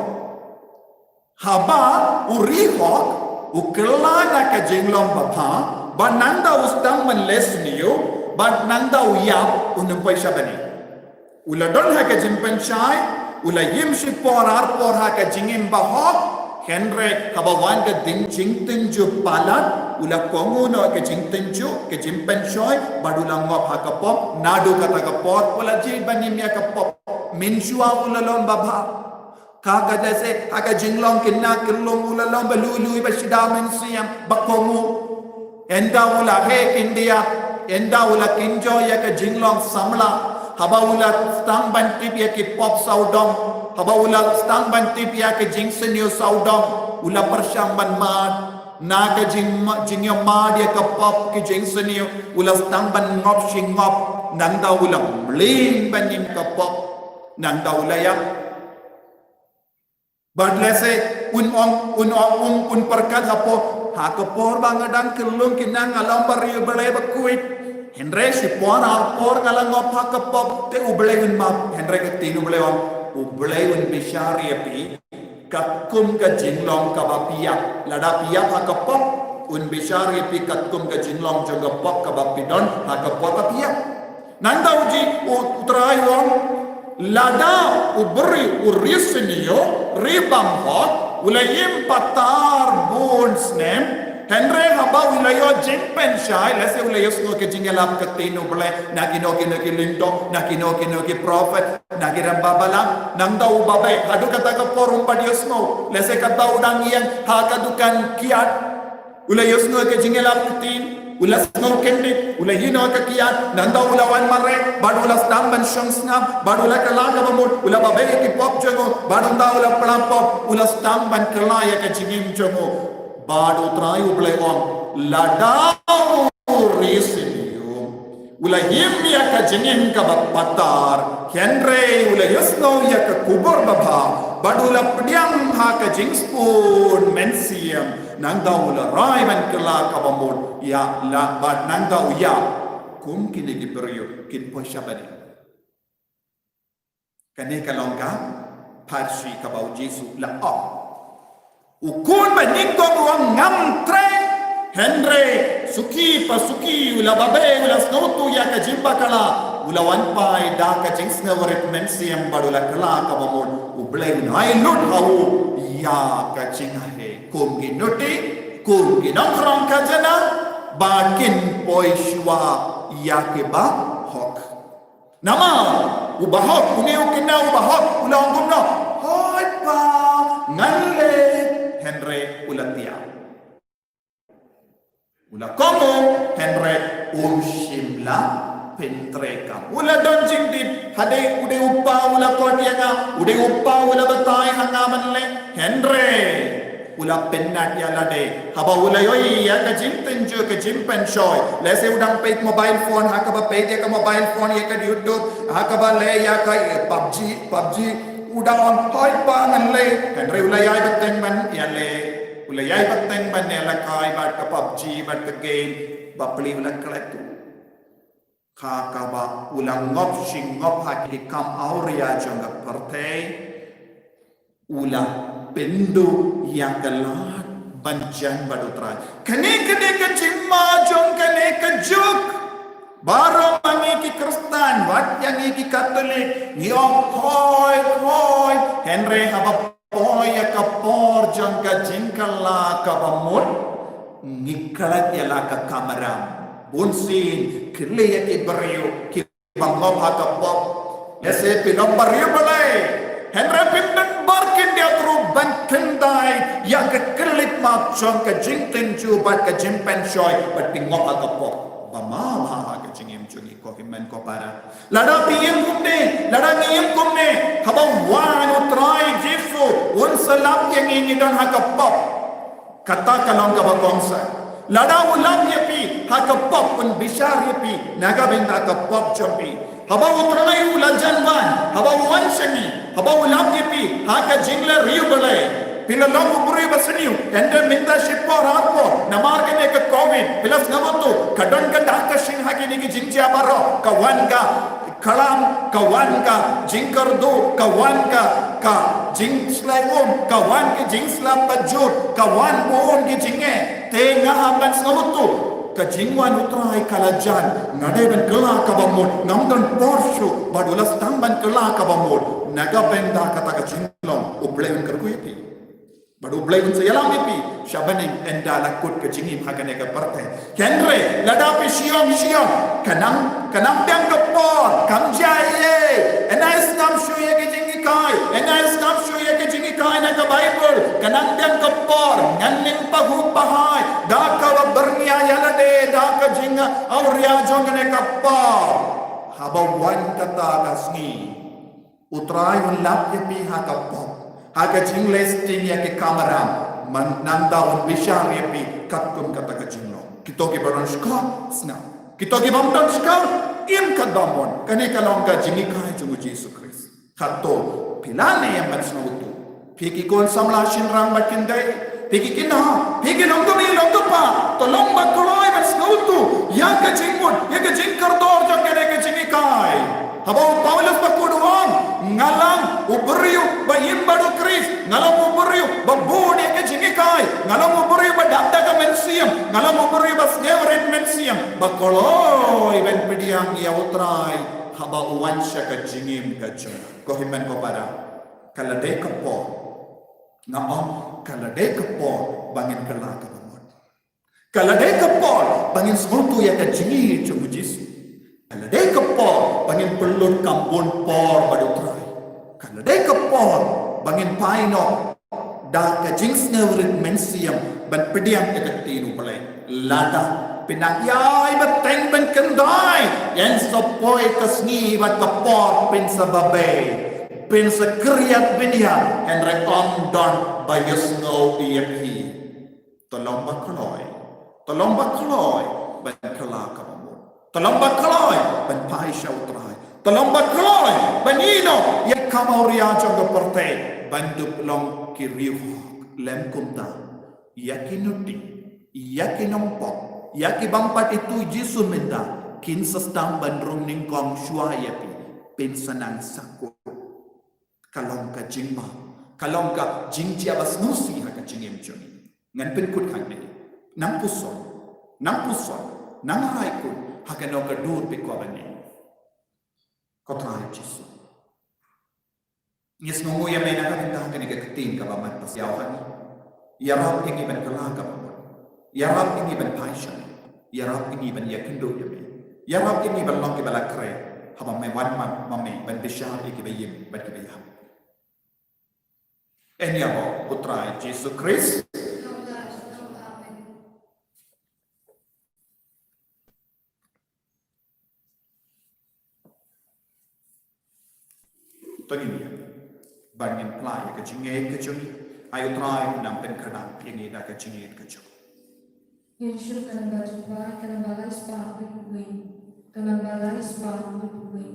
Haba u riewhok u kylla na ka jinglong babha, bad nangta u sdang ban leh sniew, bad nangta u ïap, un ym poi sha bneng. U la don ha ka jingpynshai, u la im shipor arpor ha ka jingim bahok, hynrei haba wan ka ding jingtynjuh palat, u la kohnguh noh ka jingtynjuh, ka jingpynshoi, bad u la ngop ha ka pop, naduh kata ka por u la jied ban im ïa ka pop. Mynshuwa u la long babha. Ka, ka jase, ha ka jinglong khynnah khyllung u la long ba lui lui, ba shida mynsiem, ba kohnguh. Ynda u la heh khyndiat, ynda u la kynjoh ïa ka jinglong samla, haba u la sdang ban tip ïa ki pop sawdong, haba u la sdang ban tip ïa ka jingsniew sawdong, u la pyrshang ban mad na ka jing, jingïamad ïa ka pop, ki jingsniew, u la sdang ban ngop shi ngop, nangta u la mlien ban im ka pop, nangta u la ïap. Bad lehse un ong, un ong, un, un pyrkhat hapoh, ha ka por ba nga dang khyllung khynnah nga long ba riewblei ba khuid. Hynrei shipor arpor nga la ngop ha ka pop, te U Blei un map, hynrei ka ktien U Blei ong, U Blei un bishar ïa phi katkum ka jinglong kaba phi ïap. Lada phi ïap ha ka pop, un bishar ïa phi katkum ka jinglong jong ka pop kaba phi don ha ka por ba phi ïap. Nangta u ji, u, U Trai u ong, lada u briew, u riewsniew, riewbymhok, u la im patar bun snem, Hynrei haba u la ïoh jingpynshai, lehse u la ïohsngew ka jingïalap ka ktien U Blei na kino kino ki lyngdoh, na kino kino ki prophet, na ki rangbah balang, nangta u babe, haduh kata ka por um pat ïohsngew. Lehse kata u dang ïeng ha ka dukan kiad, u la ïohsngew ka jingïalap ka ktien, u la sngew khyndiat, u la ïehnoh ka kiad, nangta u la wan mareh, bad u la sdang ban shong sngap, bad u la kylla kaba mut, u la babe ïa ki pop jong u, bad nangta u la pla pop, u la sdang ban kylla ïa ka jingim jong u. Bad U Trai U Blei u ong, lada u riewsniew, u la im ïa ka jingim kaba patar, hynrei u la ïohsngew ïa ka khubor babha, bad u la pdiang ha ka jingsbun mynsiem, nangta u la rai ban kylla kaba mut, ïa la bad nangta u ïap kum kine ki briew kin poi sha bneng. Kane ka long ka pharshi kaba U Jisu u la ong. U khun ba nyngkong u ong ngam treh, hynrei suki pa suki u la babe, u la sngewthuh ïa ka jingbakla, u la wan phai da ka jingsngewrit mynsiem bad u la kylla kaba mut. U Blei un ai lut ha u ïa ka jingaiei kum ki nuti, kum ki nongkhrong khajana, ba kin poi shuwa ïa ki bahok. Namar u bahok, une u khynnah u bahok u la ong kumno? Hooid pa, ngan leh. Hynrei u la thiah. U la kohnguh, hynrei um shym la pyntreikam. U la don jingtip, hadien u dei u pa u la khot ïa nga, u dei u pa u la batai ha nga ban leh. Hynrei u la pynnat ïa lade haba u la ïohi ïa ka jingtynjuh, ka jingpynshoi. Lehse u dang peit mobile phone, ha kaba peit ïa ka mobile phone, ïa ka YouTube, ha kaba leh ïa ka, eh, PUBG, PUBG, u dang ong hooid pa ngan leh. Hynrei u la ïai bteng ban ïaleh, u la ïai bteng ban ïalehkai bad ka PUBG bad ka game, bapli u la klet. Ha kaba u la ngop shi ngop ha ki kam awria jong ka pyrthei, u la pynduh ïa ka lad ban jan bad U Trai. Kane ka dei ka jingma jong kane ka juk. Baroh ma ngi ki Khristan, wat ïa ngi ki Katholik, ngi ong hooid hooid, hynrei haba poi ïa ka por jong ka jingkylla kaba mut, ngi klet ïa la ka kamram. Bunsien khie leit ïa ki briew kiba ngop ha ka pop. Lehse phi long ba riewblei, hynrei phim don bor khyndiat ruh ban khyndai ïa ka khyllipmat jong ka jingtynjuh bad ka jingpynshoi, bad phi ngop ha ka pop. Ba ma ma ha ka jingim jong ngi, ko hynmen ko para. Lada phi im kumne, lada ngi im kumne, haba wan U Trai Jisu, un sa lap ïa ngi ngi don ha ka pop. Kata ka long kaba kongsan. Lada u lap ïa phi ha ka pop, un bishar ïa phi na ka bynta ka pop jong phi. Haba U Trai u la jan wan, haba u wan sha ngi, haba u lap ïa phi ha ka jingleh riewblei. Phi la long u briew ba sniew, hynrei mynta shipor arpor, namar kane ka Covid, phi la sngewthuh, ka don ka dak ka shyieng ha kine ki jingjia baroh, ka wan ka khlam, ka wan ka jingkyrduh, ka wan ka, ka jingslai um, ka wan ka jingslap bajur, ka wan bun ki jingeh. Te nga hap ban sngewthuh, ka jingwan U Trai ka la jan, nga dei ban kylla kaba mut, ngam don por shuh, bad u la sdang ban kylla kaba mut, na ka bynta kata ka jinglong, U Blei un kyrkhu ïa phi. Bad U Blei un sa ïalam ïa phi sha bneng ynda la kut ka jingim ha kane ka pyrthei. Hynrei lada phi shyieng shyieng, ka nang, ka nang biang ka por, kam jia ei ei. Ynda sngap shuh ïa ka jinghikai, ynda sngap shuh ïa ka jinghikai na ka Baibl, ka nang biang ka por, ngan nym pahuh pahai da kaba byrngia ïa lade da ka jingawria jong kane ka por. Haba wan kata ka sngi, U Trai un lap ïa phi ha ka pop, ha ka jingleh sting ïa ki kamram, man nangta un bishar ïa phi katkum kata ka jinglong. Kito kiba don shkor, sngap. Kito ki bym don shkor, im katba mon. Kane ka long ka jinghikai jong U Jisu Khrist. Hato phi la ne ïa man sngewthuh? Phi ki khun samla shynrang ba kin dei, phi ki khynnah, phi ki longkmie longkpa, to long ba kloi ban sngewthuh ïa ka jingmut, ïa ka jingkordor jong kane ka jinghikai. Haba u Paulus ba kut u ong, nga long u briew ba im bad U Khrist, nga long u briew ba bun ïa ka jinghikai, nga long u briew ba dap da ka mynsiem, nga long u briew ba sngewrit mynsiem, ba kloi ban pdiang ïa U Trai haba u wan sha ka jingim ka jong nga. Ko hynmen ko para, ka la dei ka por. Nga ong ka la dei ka por ba ngin kylla kaba mut. Ka la dei ka por ba ngin sngewthuh ïa ka jingïeit jong u Jisu. Ka la dei ka por ba ngin pynlut kam bun por bad u Trai. Ka la dei ka por ba ngin phai noh da ka jingsngewrit mynsiem ban pdiang ïa ka ktien u Blei. Lada pynang ïai ba teng ban kyndai, yn sa poi ka sngi bad ka por pynsa babe, pynsa khriat bniah, hynrei ym don ba ïasngew ïa phi. To long ba kloi, to long ba kloi ban kylla kaba mut, to long ba kloi ban phai sha u Trai, to long ba kloi ban ïehnoh ïa ka mawria jong ka pyrthei, ban dup long ki riewhok. Lym kumta, ïa ki nuti, ïa ki nongpop, ïa ki bym pat ithuh Jisu mynta, kin sa sdang ban rung nyngkong shuwa ïa phi, pynsa nang sakut. Ka long ka jingma, ka long ka jingjia ba sngewsih ha ka jingim jong ngi. Ngan pynkut hangne. Nang puson, nang puson, nang rai kut ha kano ka dur phi kwah ban ïeng. Ko Trai Jisu, ngi sngewnguh ïa me na ka bynta kane ka ktien kaba man pasiaw ha ngi. Ïarap ïa ngi ban kylla kaba mut. Ïarap ïa ngi ban phai sha me. Ïarap ïa ngi ban ïakynduh ïa me. Ïarap ïa ngi ban long kiba la khreh haba me wan man ma me ban bishar ïa kiba im bad kiba ïap. Yn ïaroh u Trai Jisu Khrist. To ngin ïa, ba ngin plie ïa ka jingngeit ka jong ngi. Ai u Trai un nang pynkhlaiñ ïa ngi da ka jingngeit ka jong u. Ngin shu ka namba jingplie, ka namba lai spah hynriew phew wei. Ka namba lai spah hynriew phew wei.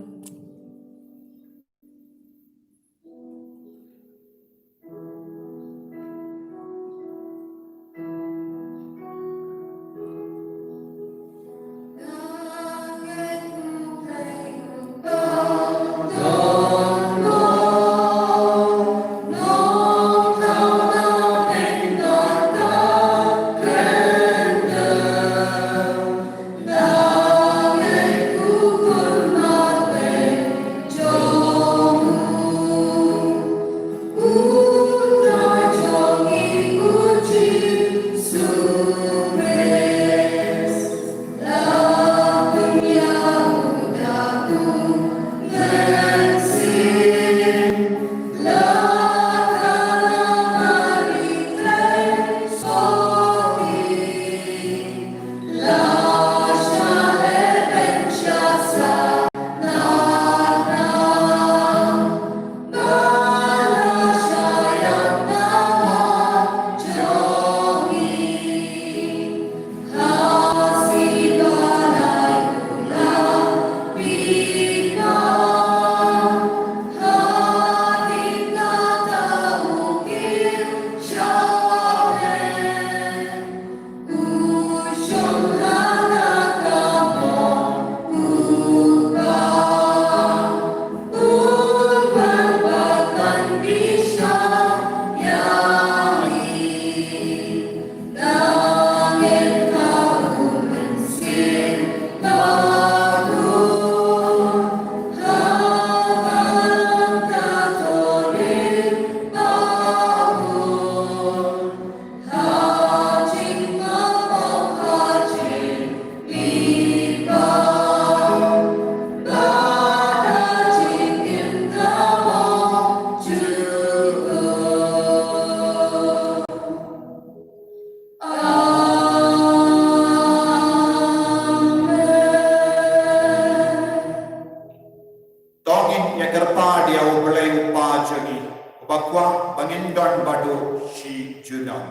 To ngin ïa kyrpad ïa U Blei U Kpa jong ngi, uba kwah ba ngin don bad u shi junom.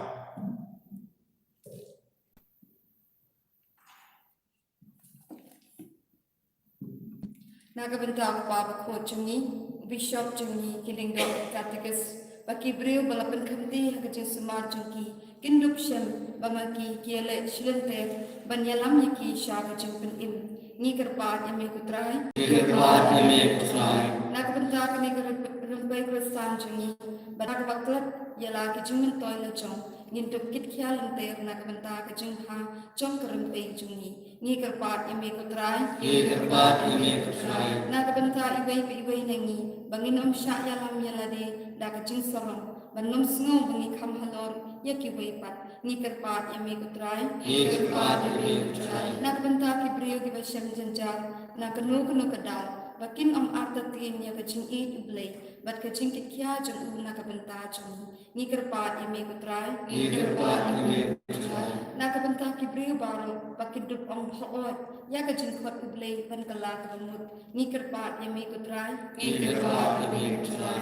Na ka bynta u Kpa Bakhuid jong ngi, u Bishop jong ngi, ki lyngdoh, ki katikis, bad ki briew ba la pynkhamti ha ka jingsumar jong ki, kin dup shem ba ma ki ki ïaleh shilynter ban ïalam ïa ki sha ka jingpynim. Ngi kyrpad ïa me ko Trai. Ngi kyrpad ïa me ko Trai. Na ka bynta kane ka rympei Khristan jong ngi, bad na kaba klet ïa la ki jingmyntoi la jong, ngin dup kit khia lynter na ka bynta ka jingbha jong ka rympei jong ngi. Ngi kyrpad ïa me ko Trai. Ngi kyrpad ïa me ko Trai. Na ka bynta iwei pa iwei na ngi, ba ngin ym shah ïalam ïa lade da ka jingsarong, ban ym sngew ba ngi kham halor ïa kiwei pat. Ngi kyrpad ïa me ko Trai. Ngi kyrpad ïa me ko Trai. Na ka bynta ki briew kiba shem jynjar na kano kano ka daw, ba kin ym artatien ïa ka jingïeit U Blei bad ka jingkitkhia jong u na ka bynta jong ngi. Ngi kyrpad ïa me ko Trai. Ngi kyrpad ïa me ko Trai. Na ka bynta ki briew baroh ba kin dup ong hooid ïa ka jingkhot U Blei ban kylla kaba mut. Ngi kyrpad ïa me ko Trai. Ngi kyrpad ïa me ko Trai.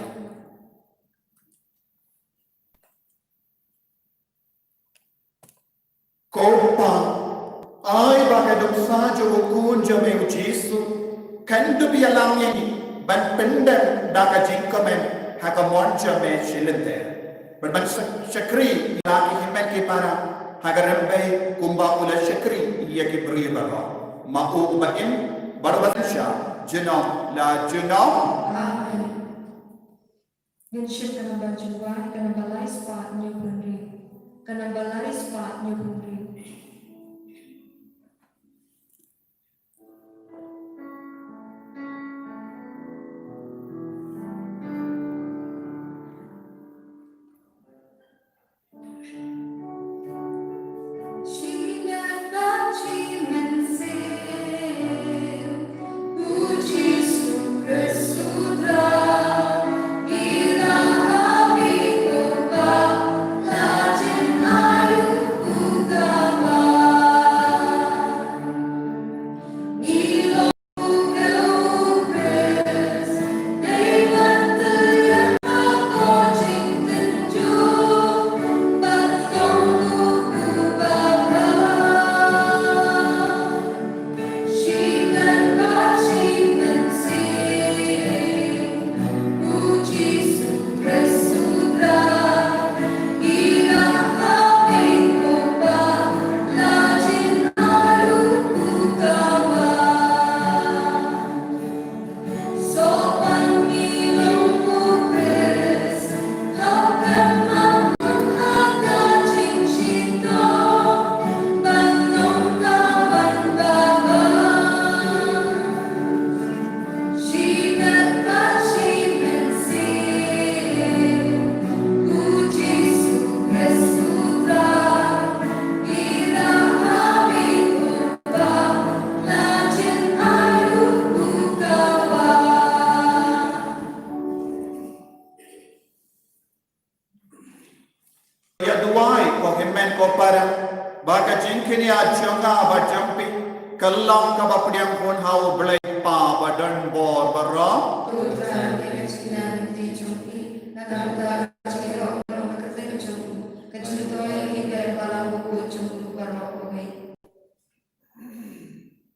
Ko Pa, ai ba ka dohsa jong u Khun jong me u Jisu kan dup ïalam ïa ngi ban pyndep da ka jingkmen ha ka mon jong me shi lynter. Bad ban shak- shakri ïa la ki hynmen ki para ha ka rymbei kumba u la shakri ïa ki briew baroh. Ma u uba im bad uba synshar junom la junom. Amen. Ngin shim ka namba jingwai, ka namba lai spah hynñiew phew hynriew. Ka namba lai spah hynñiew phew hynriew. Ïa duwai ko hynmen ko para ba ka jingkñia jong nga bad jong phi ka long kaba pdiang hun ha U Blei Kpa ba don bor baroh. Ko Trai, ïa ka jingïaid lynti jong phi, na ka bynta ka jingïaroh baroh ka kyrteng jong u, ka jingtoi ïa ki balang bakhuid jong u baroh kawei.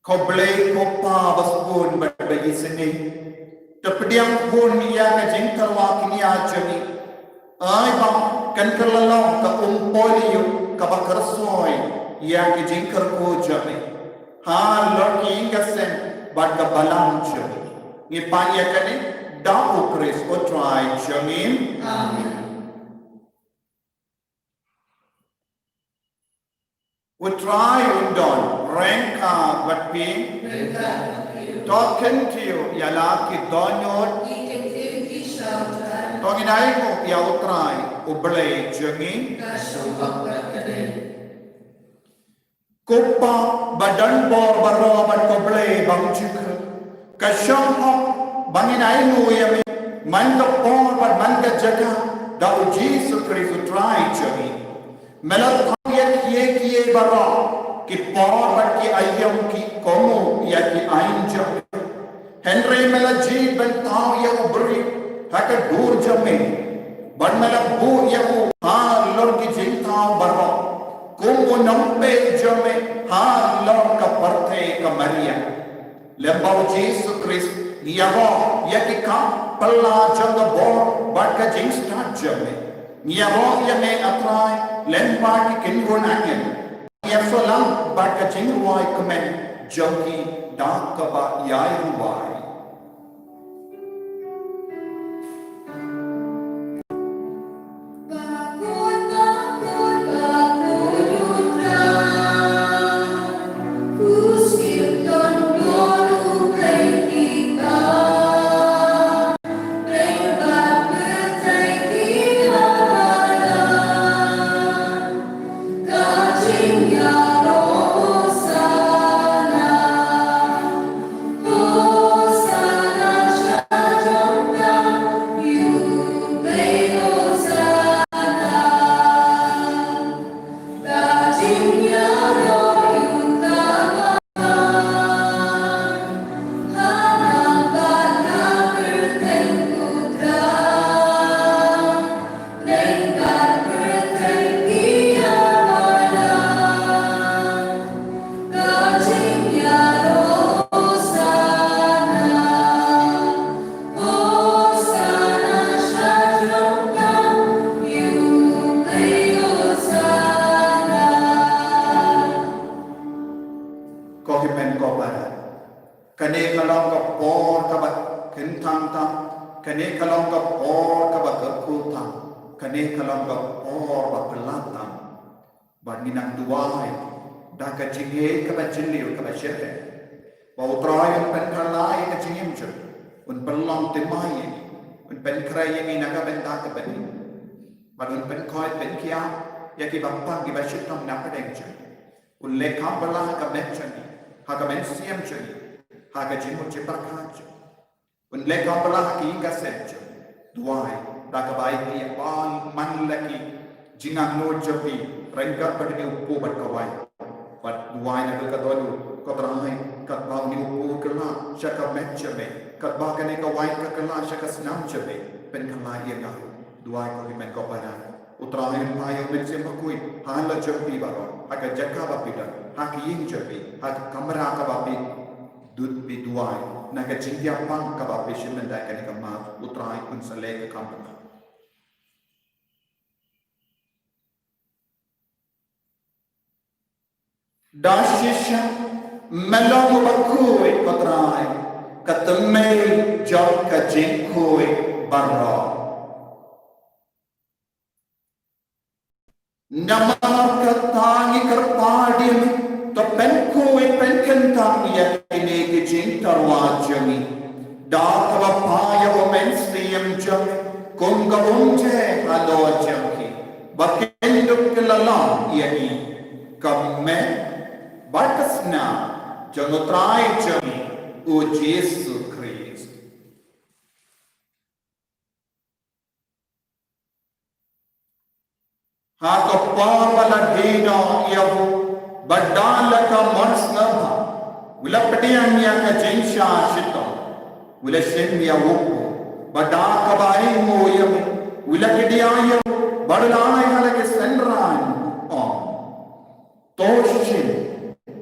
Ko Blei ko Pa ba sbun bad ba isynei, to pdiang hun ïa ka jingkyrwa kñia jong ngi. Ai ba kan kylla long ka umpohliew kaba kyrsoi ïa ka jingkyrkhu jong ngi halor ki ïing ka sem bad ka balang jong ngi. Ngi pan ïa kane da U Khrist U Trai jong ngi. Amen. U Trai un don ryngkat bad phi. To kyntiew ïa la ki dohnud. To ngin ainguh ïa U Trai U Blei jong ngi. Ko Pa ba don bor baroh bad ko Blei bymjukut, ka shong hok ba ngin ainguh ïa me man ka por bad man ka jaka da U Jisu Khrist U Trai jong ngi. Me la thaw ïa kiei kiei baroh, ki por bad ki aïom ki kohnguh ïa ki aiñ jong me. Hynrei me la jied ban thaw ïa u briew ha ka dur jong me, bad me la buh ïa u halor ki jingthaw baroh kum u nongpeit jong me halor ka pyrthei ka Maria. Lyngba U Jisu Khrist ngi ïaroh ïa ki kam phylla jong ka bor bad ka jingstad jong me. Ngi ïaroh ïa me A Trai lyngba ki kynhun angel. Ïa shu lang bad ka jingrwai kmen jong ki da kaba ïai rwai. Kane ka long ka por kaba kynthang tam, kane ka long ka por kaba kyrkhu tam, kane ka long ka por ba kylla tam. Bad ngi nang duwai da ka jingïeit kaba jylliew kaba shyrkhei ba U Trai un pynkhlaiñ ïa ka jingim jong ngi, un pynlong thymmai ïa ngi, un pynkhreh ïa ngi na ka bynta ka bynta, bad un pynkhoit pynkhiah ïa kiba pang kiba shitom na pdeng jong ngi. Un leh kam bylla ha ka met jong ngi, ha ka mynsiem jong ngi, ha ka jingmut jingpyrkhat jong ngi. Un leh kam bylla ha ki ïing ki sem jong ngi. Duwai da kaba ïeit ïa phi, man la ki jingangnud jong phi, ryngkat bad une u kpu bad ka wain. Bad duwai naduh ka dohnud, ko Trai, katba une u kpu u kylla sha ka met jong me, katba kane ka wain ka kylla sha ka snam jong me, pynkhlaiñ ïa nga ruh. Duwai ko hynmen ko para. U Trai un phah ïa U Mynsiem Bakhuid ha la jong phi baroh, ha ka jaka ba phi don, ha ka ïing jong phi, ha ka kamra kaba phi dud, phi duwai na ka jingïapang kaba phi shim mynta ïa kane ka Mass. U Trai un sa leh ka kam. Da shisha me long uba khuid, ko Trai, ka thymmei jong ka jingkhuid baroh. Namar kata ngi kyrpad ïa me, to pynkhuid pynkhyndang ïa kine ki jingtyrwa jong ngi da kaba phah ïa U Mynsiem jong me kum ka umje halor jong ki, ba kin dup kylla long ïa ngi ka met bad ka snam jong U Trai jong ngi U Jisu Khrist. Ha ka por ba la die noh ïa u, bad da la ka mon sngewbha u la pdiang ïa ka jingshah shitom, u la shim ïa u kpu, bad da kaba ainguh ïa u, u la kdiah ïa u, bad u la ai ha la ki synran, u ong: To shim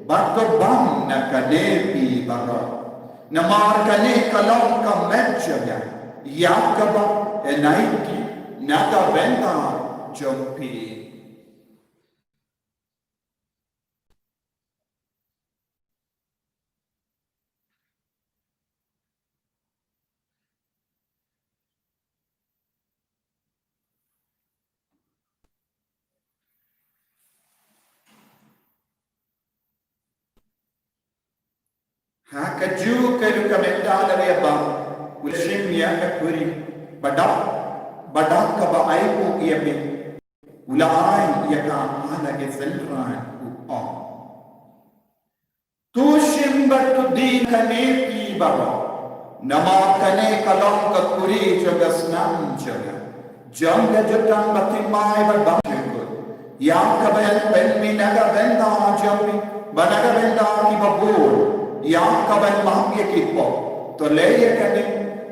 bad to bam na kane phi baroh, namar kane ka long ka met jong nga ïa kaba yn ai kit na ka bynta jong phi. Ha kajuh ka rukom mynta da ïa bam, u la shim ïa ka kuri, bad da, bad da kaba ainguh ïa me, u la ai ïa ka ha la ki synran, u ong: To shim bad to die kane phi baroh, namar kane ka long ka kuri jong ka snam jong nga, jong ka jutang bathymmai bad bymjukut, ïa kaba yn pynmih na ka bynta jong phi bad na ka bynta kiba bun, ïa kaban map ïa ki pop. To leh ïa kane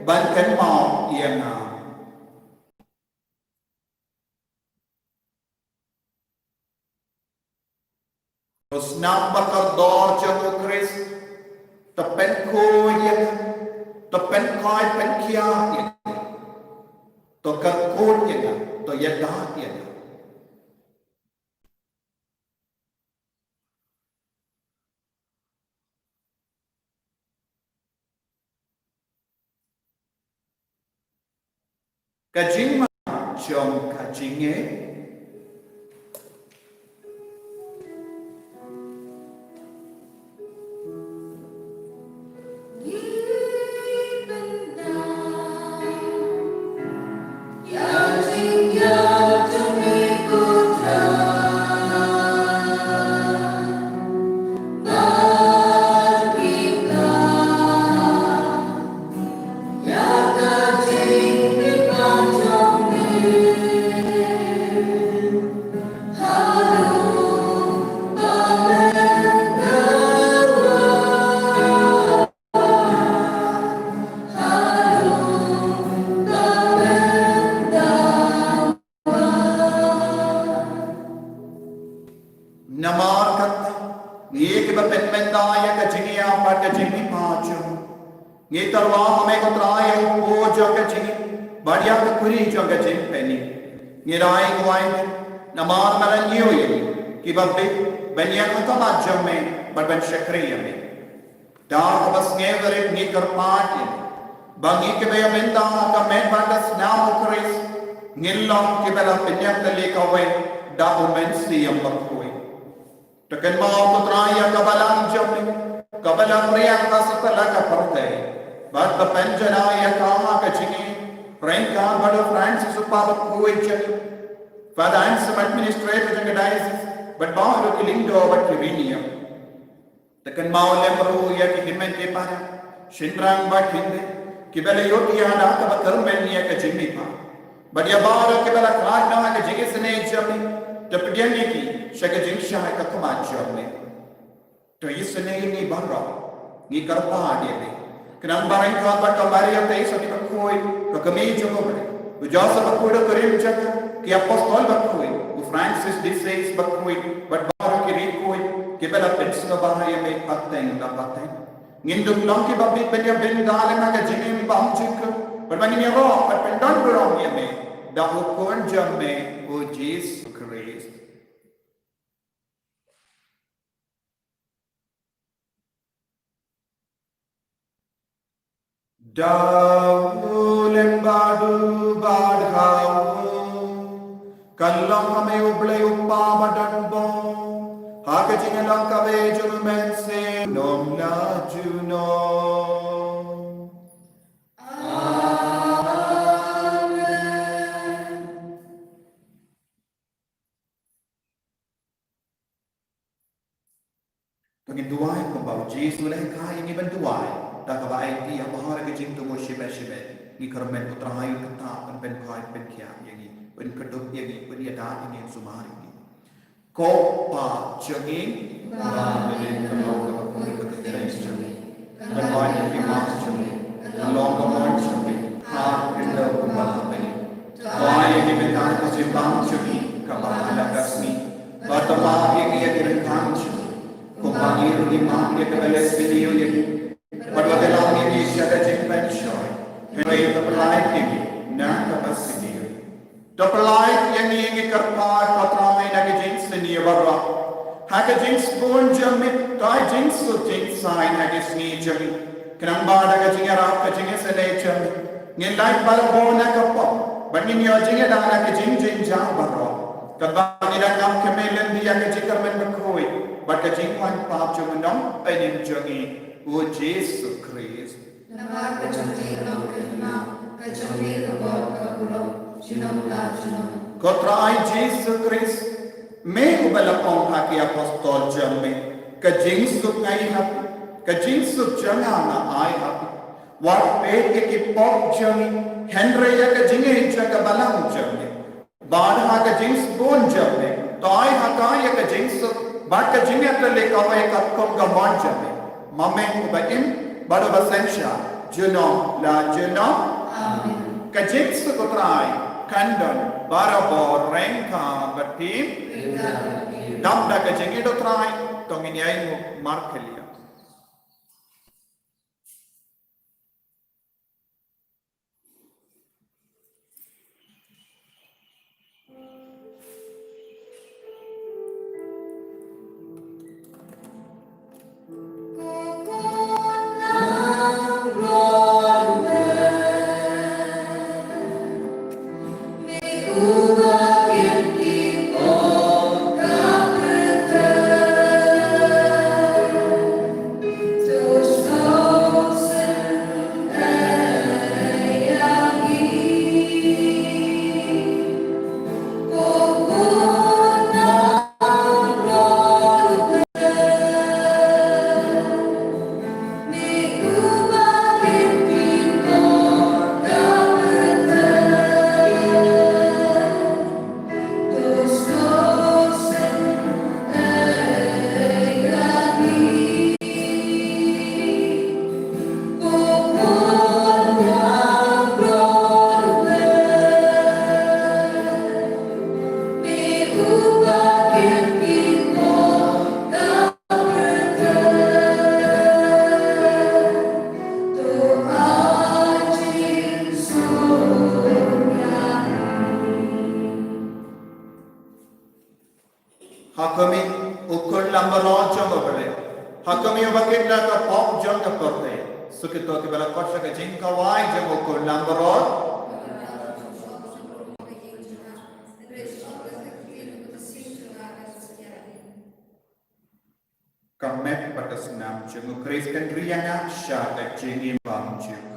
ban kynmaw ïa nga. To snam ba kordor jong U Khrist, to pynkhuid ïa nga, to pynkhoit pynkhiah ïa nga, to kyrkhu ïa nga, to ïada ïa nga. Ka jingma jong ka jingngeit. Namar kata, ngi kiba pynmynta ïa ka jingïap bad ka jingmihpat jong ngi, ngi tyrwa ha me ko Trai ïa u kpu jong ka jingim bad ïa ka kuri jong ka jingpynim. Ngi rai nguh ïa me namar me la ñiew ïa ngi kiba bieit ban ïeng ha khmat jong me bad ban shakri ïa me. Da kaba sngewrit ngi kyrpad ïa me ba ngi kiba ïa bynta ha ka met bad ka snam u Khrist ngin long kiba la pynïap tylli kawei da u Mynsiem Bakhuid. To kynmaw ko Trai ïa ka balang jong me kaba la riang ha satlak ka pyrthei bad ba pynjanai ïa ka ha ka jingim ryngkat bad u Francis u Papa bakhuid jong me, Father Anselm administrator jong ka diocese bad baroh ki lyngdoh bad ki riewniam. To kynmaw lem ruh ïa ki hynmen ki para, shynrang bad kynthei kiba la ïoh ïa da kaba kyrmen ïa ka jingmihpat. Bad ïa baroh kiba la khlad noh ha ka jingisynei jong me, to pdiang ïa ki sha ka jingshai ka khmat jong me. To isynei ïa ngi baroh, ngi kyrpad ïa me. Khnang ba ryngkat bad ka Maria Theisotti bakhuid, ka kmie jong U Blei, u Joseph bakhuid u kurim jong ka, ki apostol bakhuid, u Francis de Sales bakhuid bad baroh ki riewkhuid kiba la pynsngewbha ïa me pateng la pateng, ngin dup long kiba bit ban ïa bynta lem ha ka jingim bymjukut bad ba ngin ïaroh bad pyndon burom ïa me da u Khun jong me u Jisu Khrist. Da u lem bad u bad ha u, kan long ha me U Blei U Kpa badonbor, ha ka jingïalang kaba jur mynsiem, nym la junom. Amen. To ngin duwai kumba u Jisu u la hikai ïa ngi ban duwai, da kaba aiti ha baroh ki jingthmu shimet shimet. Ngi kyrmen ko Trai un ktah, un pynkhiah, pynkhiah ïa ngi, un kdup ïa ngi, un ïada ïa ngi, un sumar ïa ngi. Ko Pa jong ngi ba ha bneng, ka long kaba khuid ka kyrteng jong me. Kan wan ïa ka hima jong me, kan long ka mon jong me ha ka khyndew kumba ha bneng. To ai ïa ngi mynta ka jingbam jong ngi kaba ha la ka sngi, bad to map ïa ngi ïa ki ryngkang jong ngi, kumba ngi ruh ngi map ïa kiba la isynei ïa ngi. Bad wat ïalam ïa ngi sha ka jingpynshoi, hynrei to pyllait ïa ngi na kaba sniew. To pyllait ïa ngi, ngi kyrpad ko Trai, na ka jingsniew baroh. Ha ka jingsbun jong me to ai jingsuk jingsaiñ ha ka sngi jong ngi, khnang ba da ka jingïarap ka jingisynei jong me ngin lait barabor na ka pop bad ngin ïoh jingïada na ka jingjynjar baroh. Katba ngi dang ap kyrmen lynti ïa ka jingkyrmen bakhuid bad ka jingwan pap jong u Nongpynim jong ngi u Jisu Khrist. Namar ka jong me ka long ka hima, ka jong me ka bor ka burom, junom la junom. Ko Trai Jisu Khrist, me uba la ong ha ki apostol jong me, ka jingsuk nga ai ha phi, ka jingsuk jong nga nga ai ha phi. Wat peit ïa ki pop jong ngi, hynrei ïa ka jingïeit jong ka balang jong me. Bad ha ka jingsbun jong me to ai ha ka ïa ka jingsuk bad ka jingïatylli kawei katkum ka mon jong me, ma me uba im bad uba synshar junom la junom. Amen. Ka jingsuk u Trai kan don barabor ryngkat bad phi. Ryngkat bad phi. Dap da ka jingïeit u Trai to ngin ïainguh markhlieh. Ha khmih, u Khun langbrot jong U Blei. Ha khmih, uba kit na ka pop jong ka pyrthei. Sa kito kiba la khot sha ka jingkawei jong u Khun Langbrot. Ka met bad ka snam jong u Khrist kan ri ïa nga sha ka jingim bymjukut.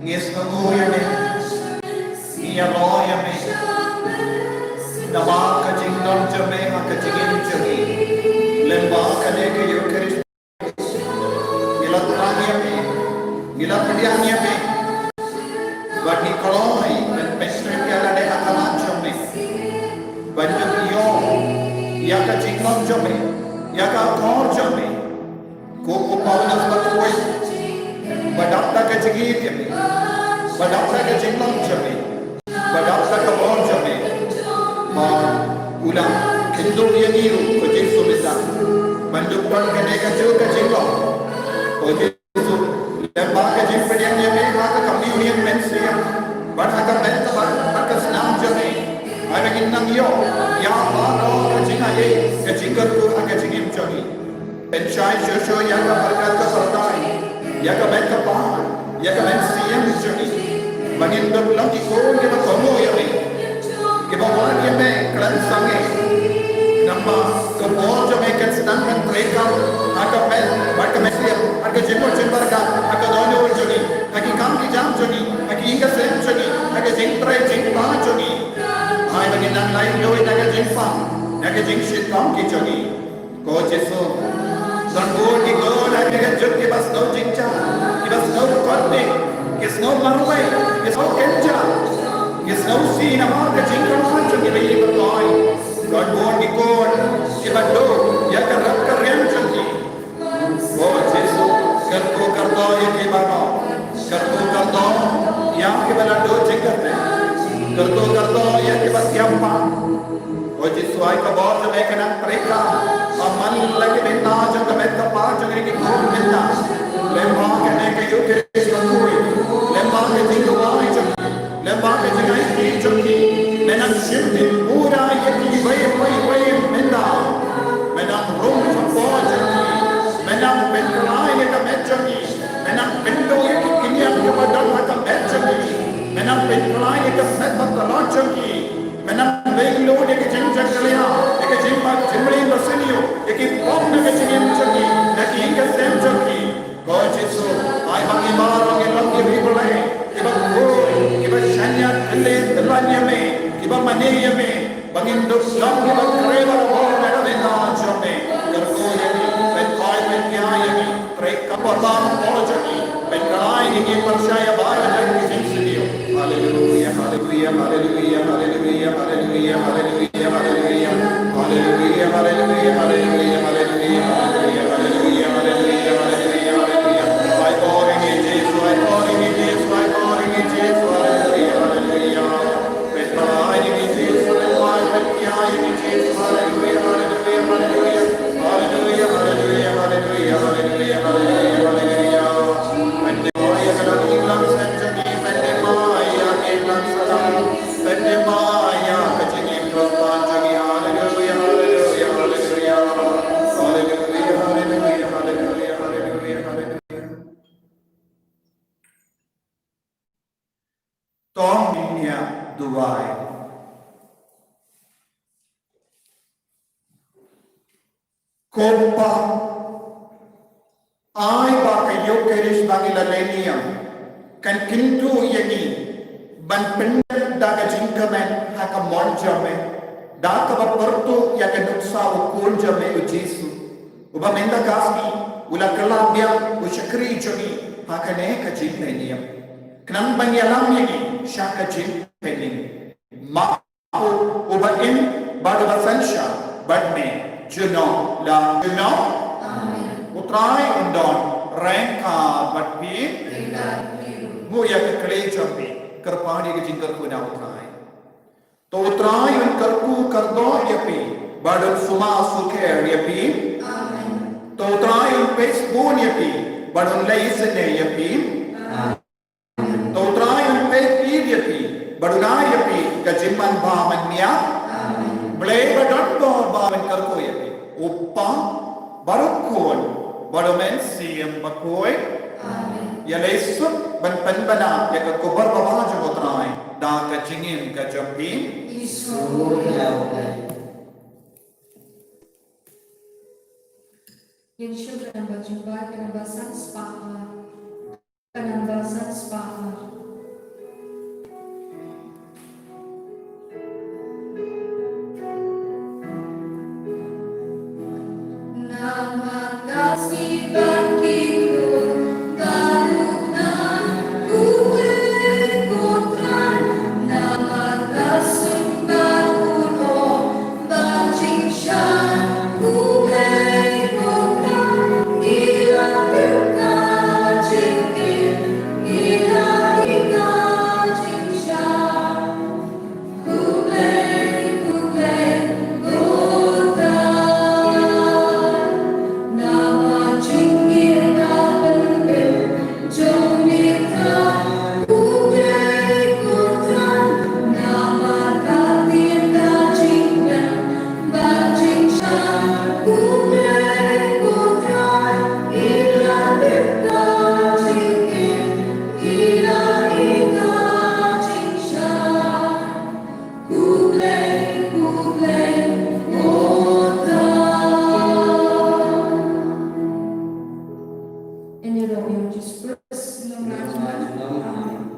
Ngi sngewnguh ïa me, ngi ïaroh ïa me. Namar ka jinglong jong me ha ka jingim jong ngi. Lyngba kane ka Eucharist ngi la thrang ïa me, ngi la pdiang ïa me. Bad ngi kloi ban pyntrei ïa lade ha ka lad jong me. Ban ïoh ïa ka jinglong jong me, ïa ka akor jong me. Ko u Paulus ba khuid, ba dap da ka jingïeit ïa me, ba dap da ka jinglong jong me, ba dap da ka bor jong me, ba u la kynduh ïa ngi ruh, ko Jisu mynta. Ban duh ban kane ka jong ka jinglong, ko Jisu, lyngba ka jingpdiang ïa me ha ka communion mynsiem bad ha ka met bad ha ka snam jong me. Ai ba ngin nang ïoh ïa baroh ka jingai, ka jingkyrkhu ha ka jingim jong ngi. Pynshai shuh shuh ïa ka barakat ka pyrthei. ïa ka met ka pa, ïa ka mynsiem jong ngi, ba ngin dup long ki khun kiba kohnguh ïa me, kiba wad ïa me khlem sangeh. Namar ka bor jong me kan sdang ban treikam ha ka met bad ka mynsiem, ha ka jingmut jingpyrkhat, ha ka dohnud jong ngi, ha ki kam ki jam jong ngi, ha ki ïing ki sem jong ngi, ha ka jingtrei jingpang jong ngi. Ai ba ngin nang lait luid na ka jingpang, na ka jingshitom ki jong ngi. Ko Jisu, don bun ki khun ha kane ka juk kiba sngew jingjia, kiba sngew kordit, ki sngew marwei, ki sngew kynjah, ki sngew sih namar ka jingkyrmen jong ki baïeit batai. Don bun ki khun kiba duh ïa ka rep ka riang jong ki. Ko Jisu, kyrkhu kyrdoh ïa ki baroh, kyrkhu kyrdoh ïa kiba la duh jingkyrmen, kyrkhu kyrdoh ïa kiba thiam pang. O Jisu, ai ka bor jong me kan nang treikam ha man la ki bynta jong ka met ka pa jong ngi ki khun mynta. Lem bad kane ka Eucharist bakhuid, lem bad ka jingduwai jong ngi, lem bad ka jingaiti jong ngi, me nang shim pura ïa kiwei pa kiwei mynta. Me nang rung shapoh jong ngi, me nang pynkhlaiñ ïa ka met jong ngi, me nang pynduh ïa ki kynïap kiba don ha ka met jong ngi, me nang pynkhlaiñ ïa ka met bad ka lad jong ngi. Me nang leit lut ïa ka jingjia ka liang, ïa ka jingbam jingmlien basniew, ïa ki pop na ka jingim jong ngi, na ki ïing ki sem jong ngi. Ko Jisu, ai ba ngi baroh ngin long ki riewblei kiba khuid, kiba shaniah, kyllon, kyllon ïa me, kiba mane ïa me, ba ngin dup long kiba khreh barabor na ka bynta jong me. Kyrkhu ïa ngi, pynkhih pynkhia ïa ngi. Trei ka por ba por jong ngi, pynkhraw ïa ngi pyrshah ïa baroh ki jingsniew. Haleluya, haleluya, haleluya, haleluya, haleluya, haleluya, haleluya, haleluya, haleluya. Ai por ïa ngi Jisu, ai por ïa ngi Jisu, ai por ïa ngi Jisu, haleluya, haleluya. Tong ïa duwai. Ko Pa, ai ba ka Eucharist ba ngi la leh niam kan kyntu ïa ngi ban pyndep da ka jingkmen ha ka mon jong me, da kaba pyrtuh ïa ka nuksa u Khun jong me u Jisu, uba mynta ka sngi u la kylla biang u shakri jong ngi ha kane ka jingleh niam. Khnang ban ïalam ïa ngi sha ka jingpynim. Ma u, uba im bad uba synshar bad me junom la junom. Amen. U Trai un don ryngkat bad phi. Ryngkat bad phi. Nguh ïa ka kyrkhu jong phi, kyrpad ïa ka jingkyrkhu na u Trai. To u Trai un kyrkhu kyrdoh ïa phi bad un sumar sukher ïa phi. Amen. To u Trai un peit bun ïa phi bad un leh isynei ïa phi. Amen. To u Trai un peit ïa phi bad un ai ïa phi ka jingmanbha manmiat. Amen. Blei ba don bor ba un kyrkhu ïa phi, u Kpa bad u Khun bad u Mynsiem Bakhuid. Amen. Ïa lei suk ban pynbna ïa ka khubor babha jong u Trai da ka jingim ka jong phi. Jisu ïa u Blei. Ngin shim ka namba jingbatai, ka namba san spah ar. Ka namba san spah ar. Namar ka sngi ba ki khun baroh na kuwe ko Trai, namar ka seng ba un ong ba jingshan kuwe ko Trai, ngi la pyrkhat ka jingim. Ïa ngi ruh ïa u Jisu Khrist. Amen.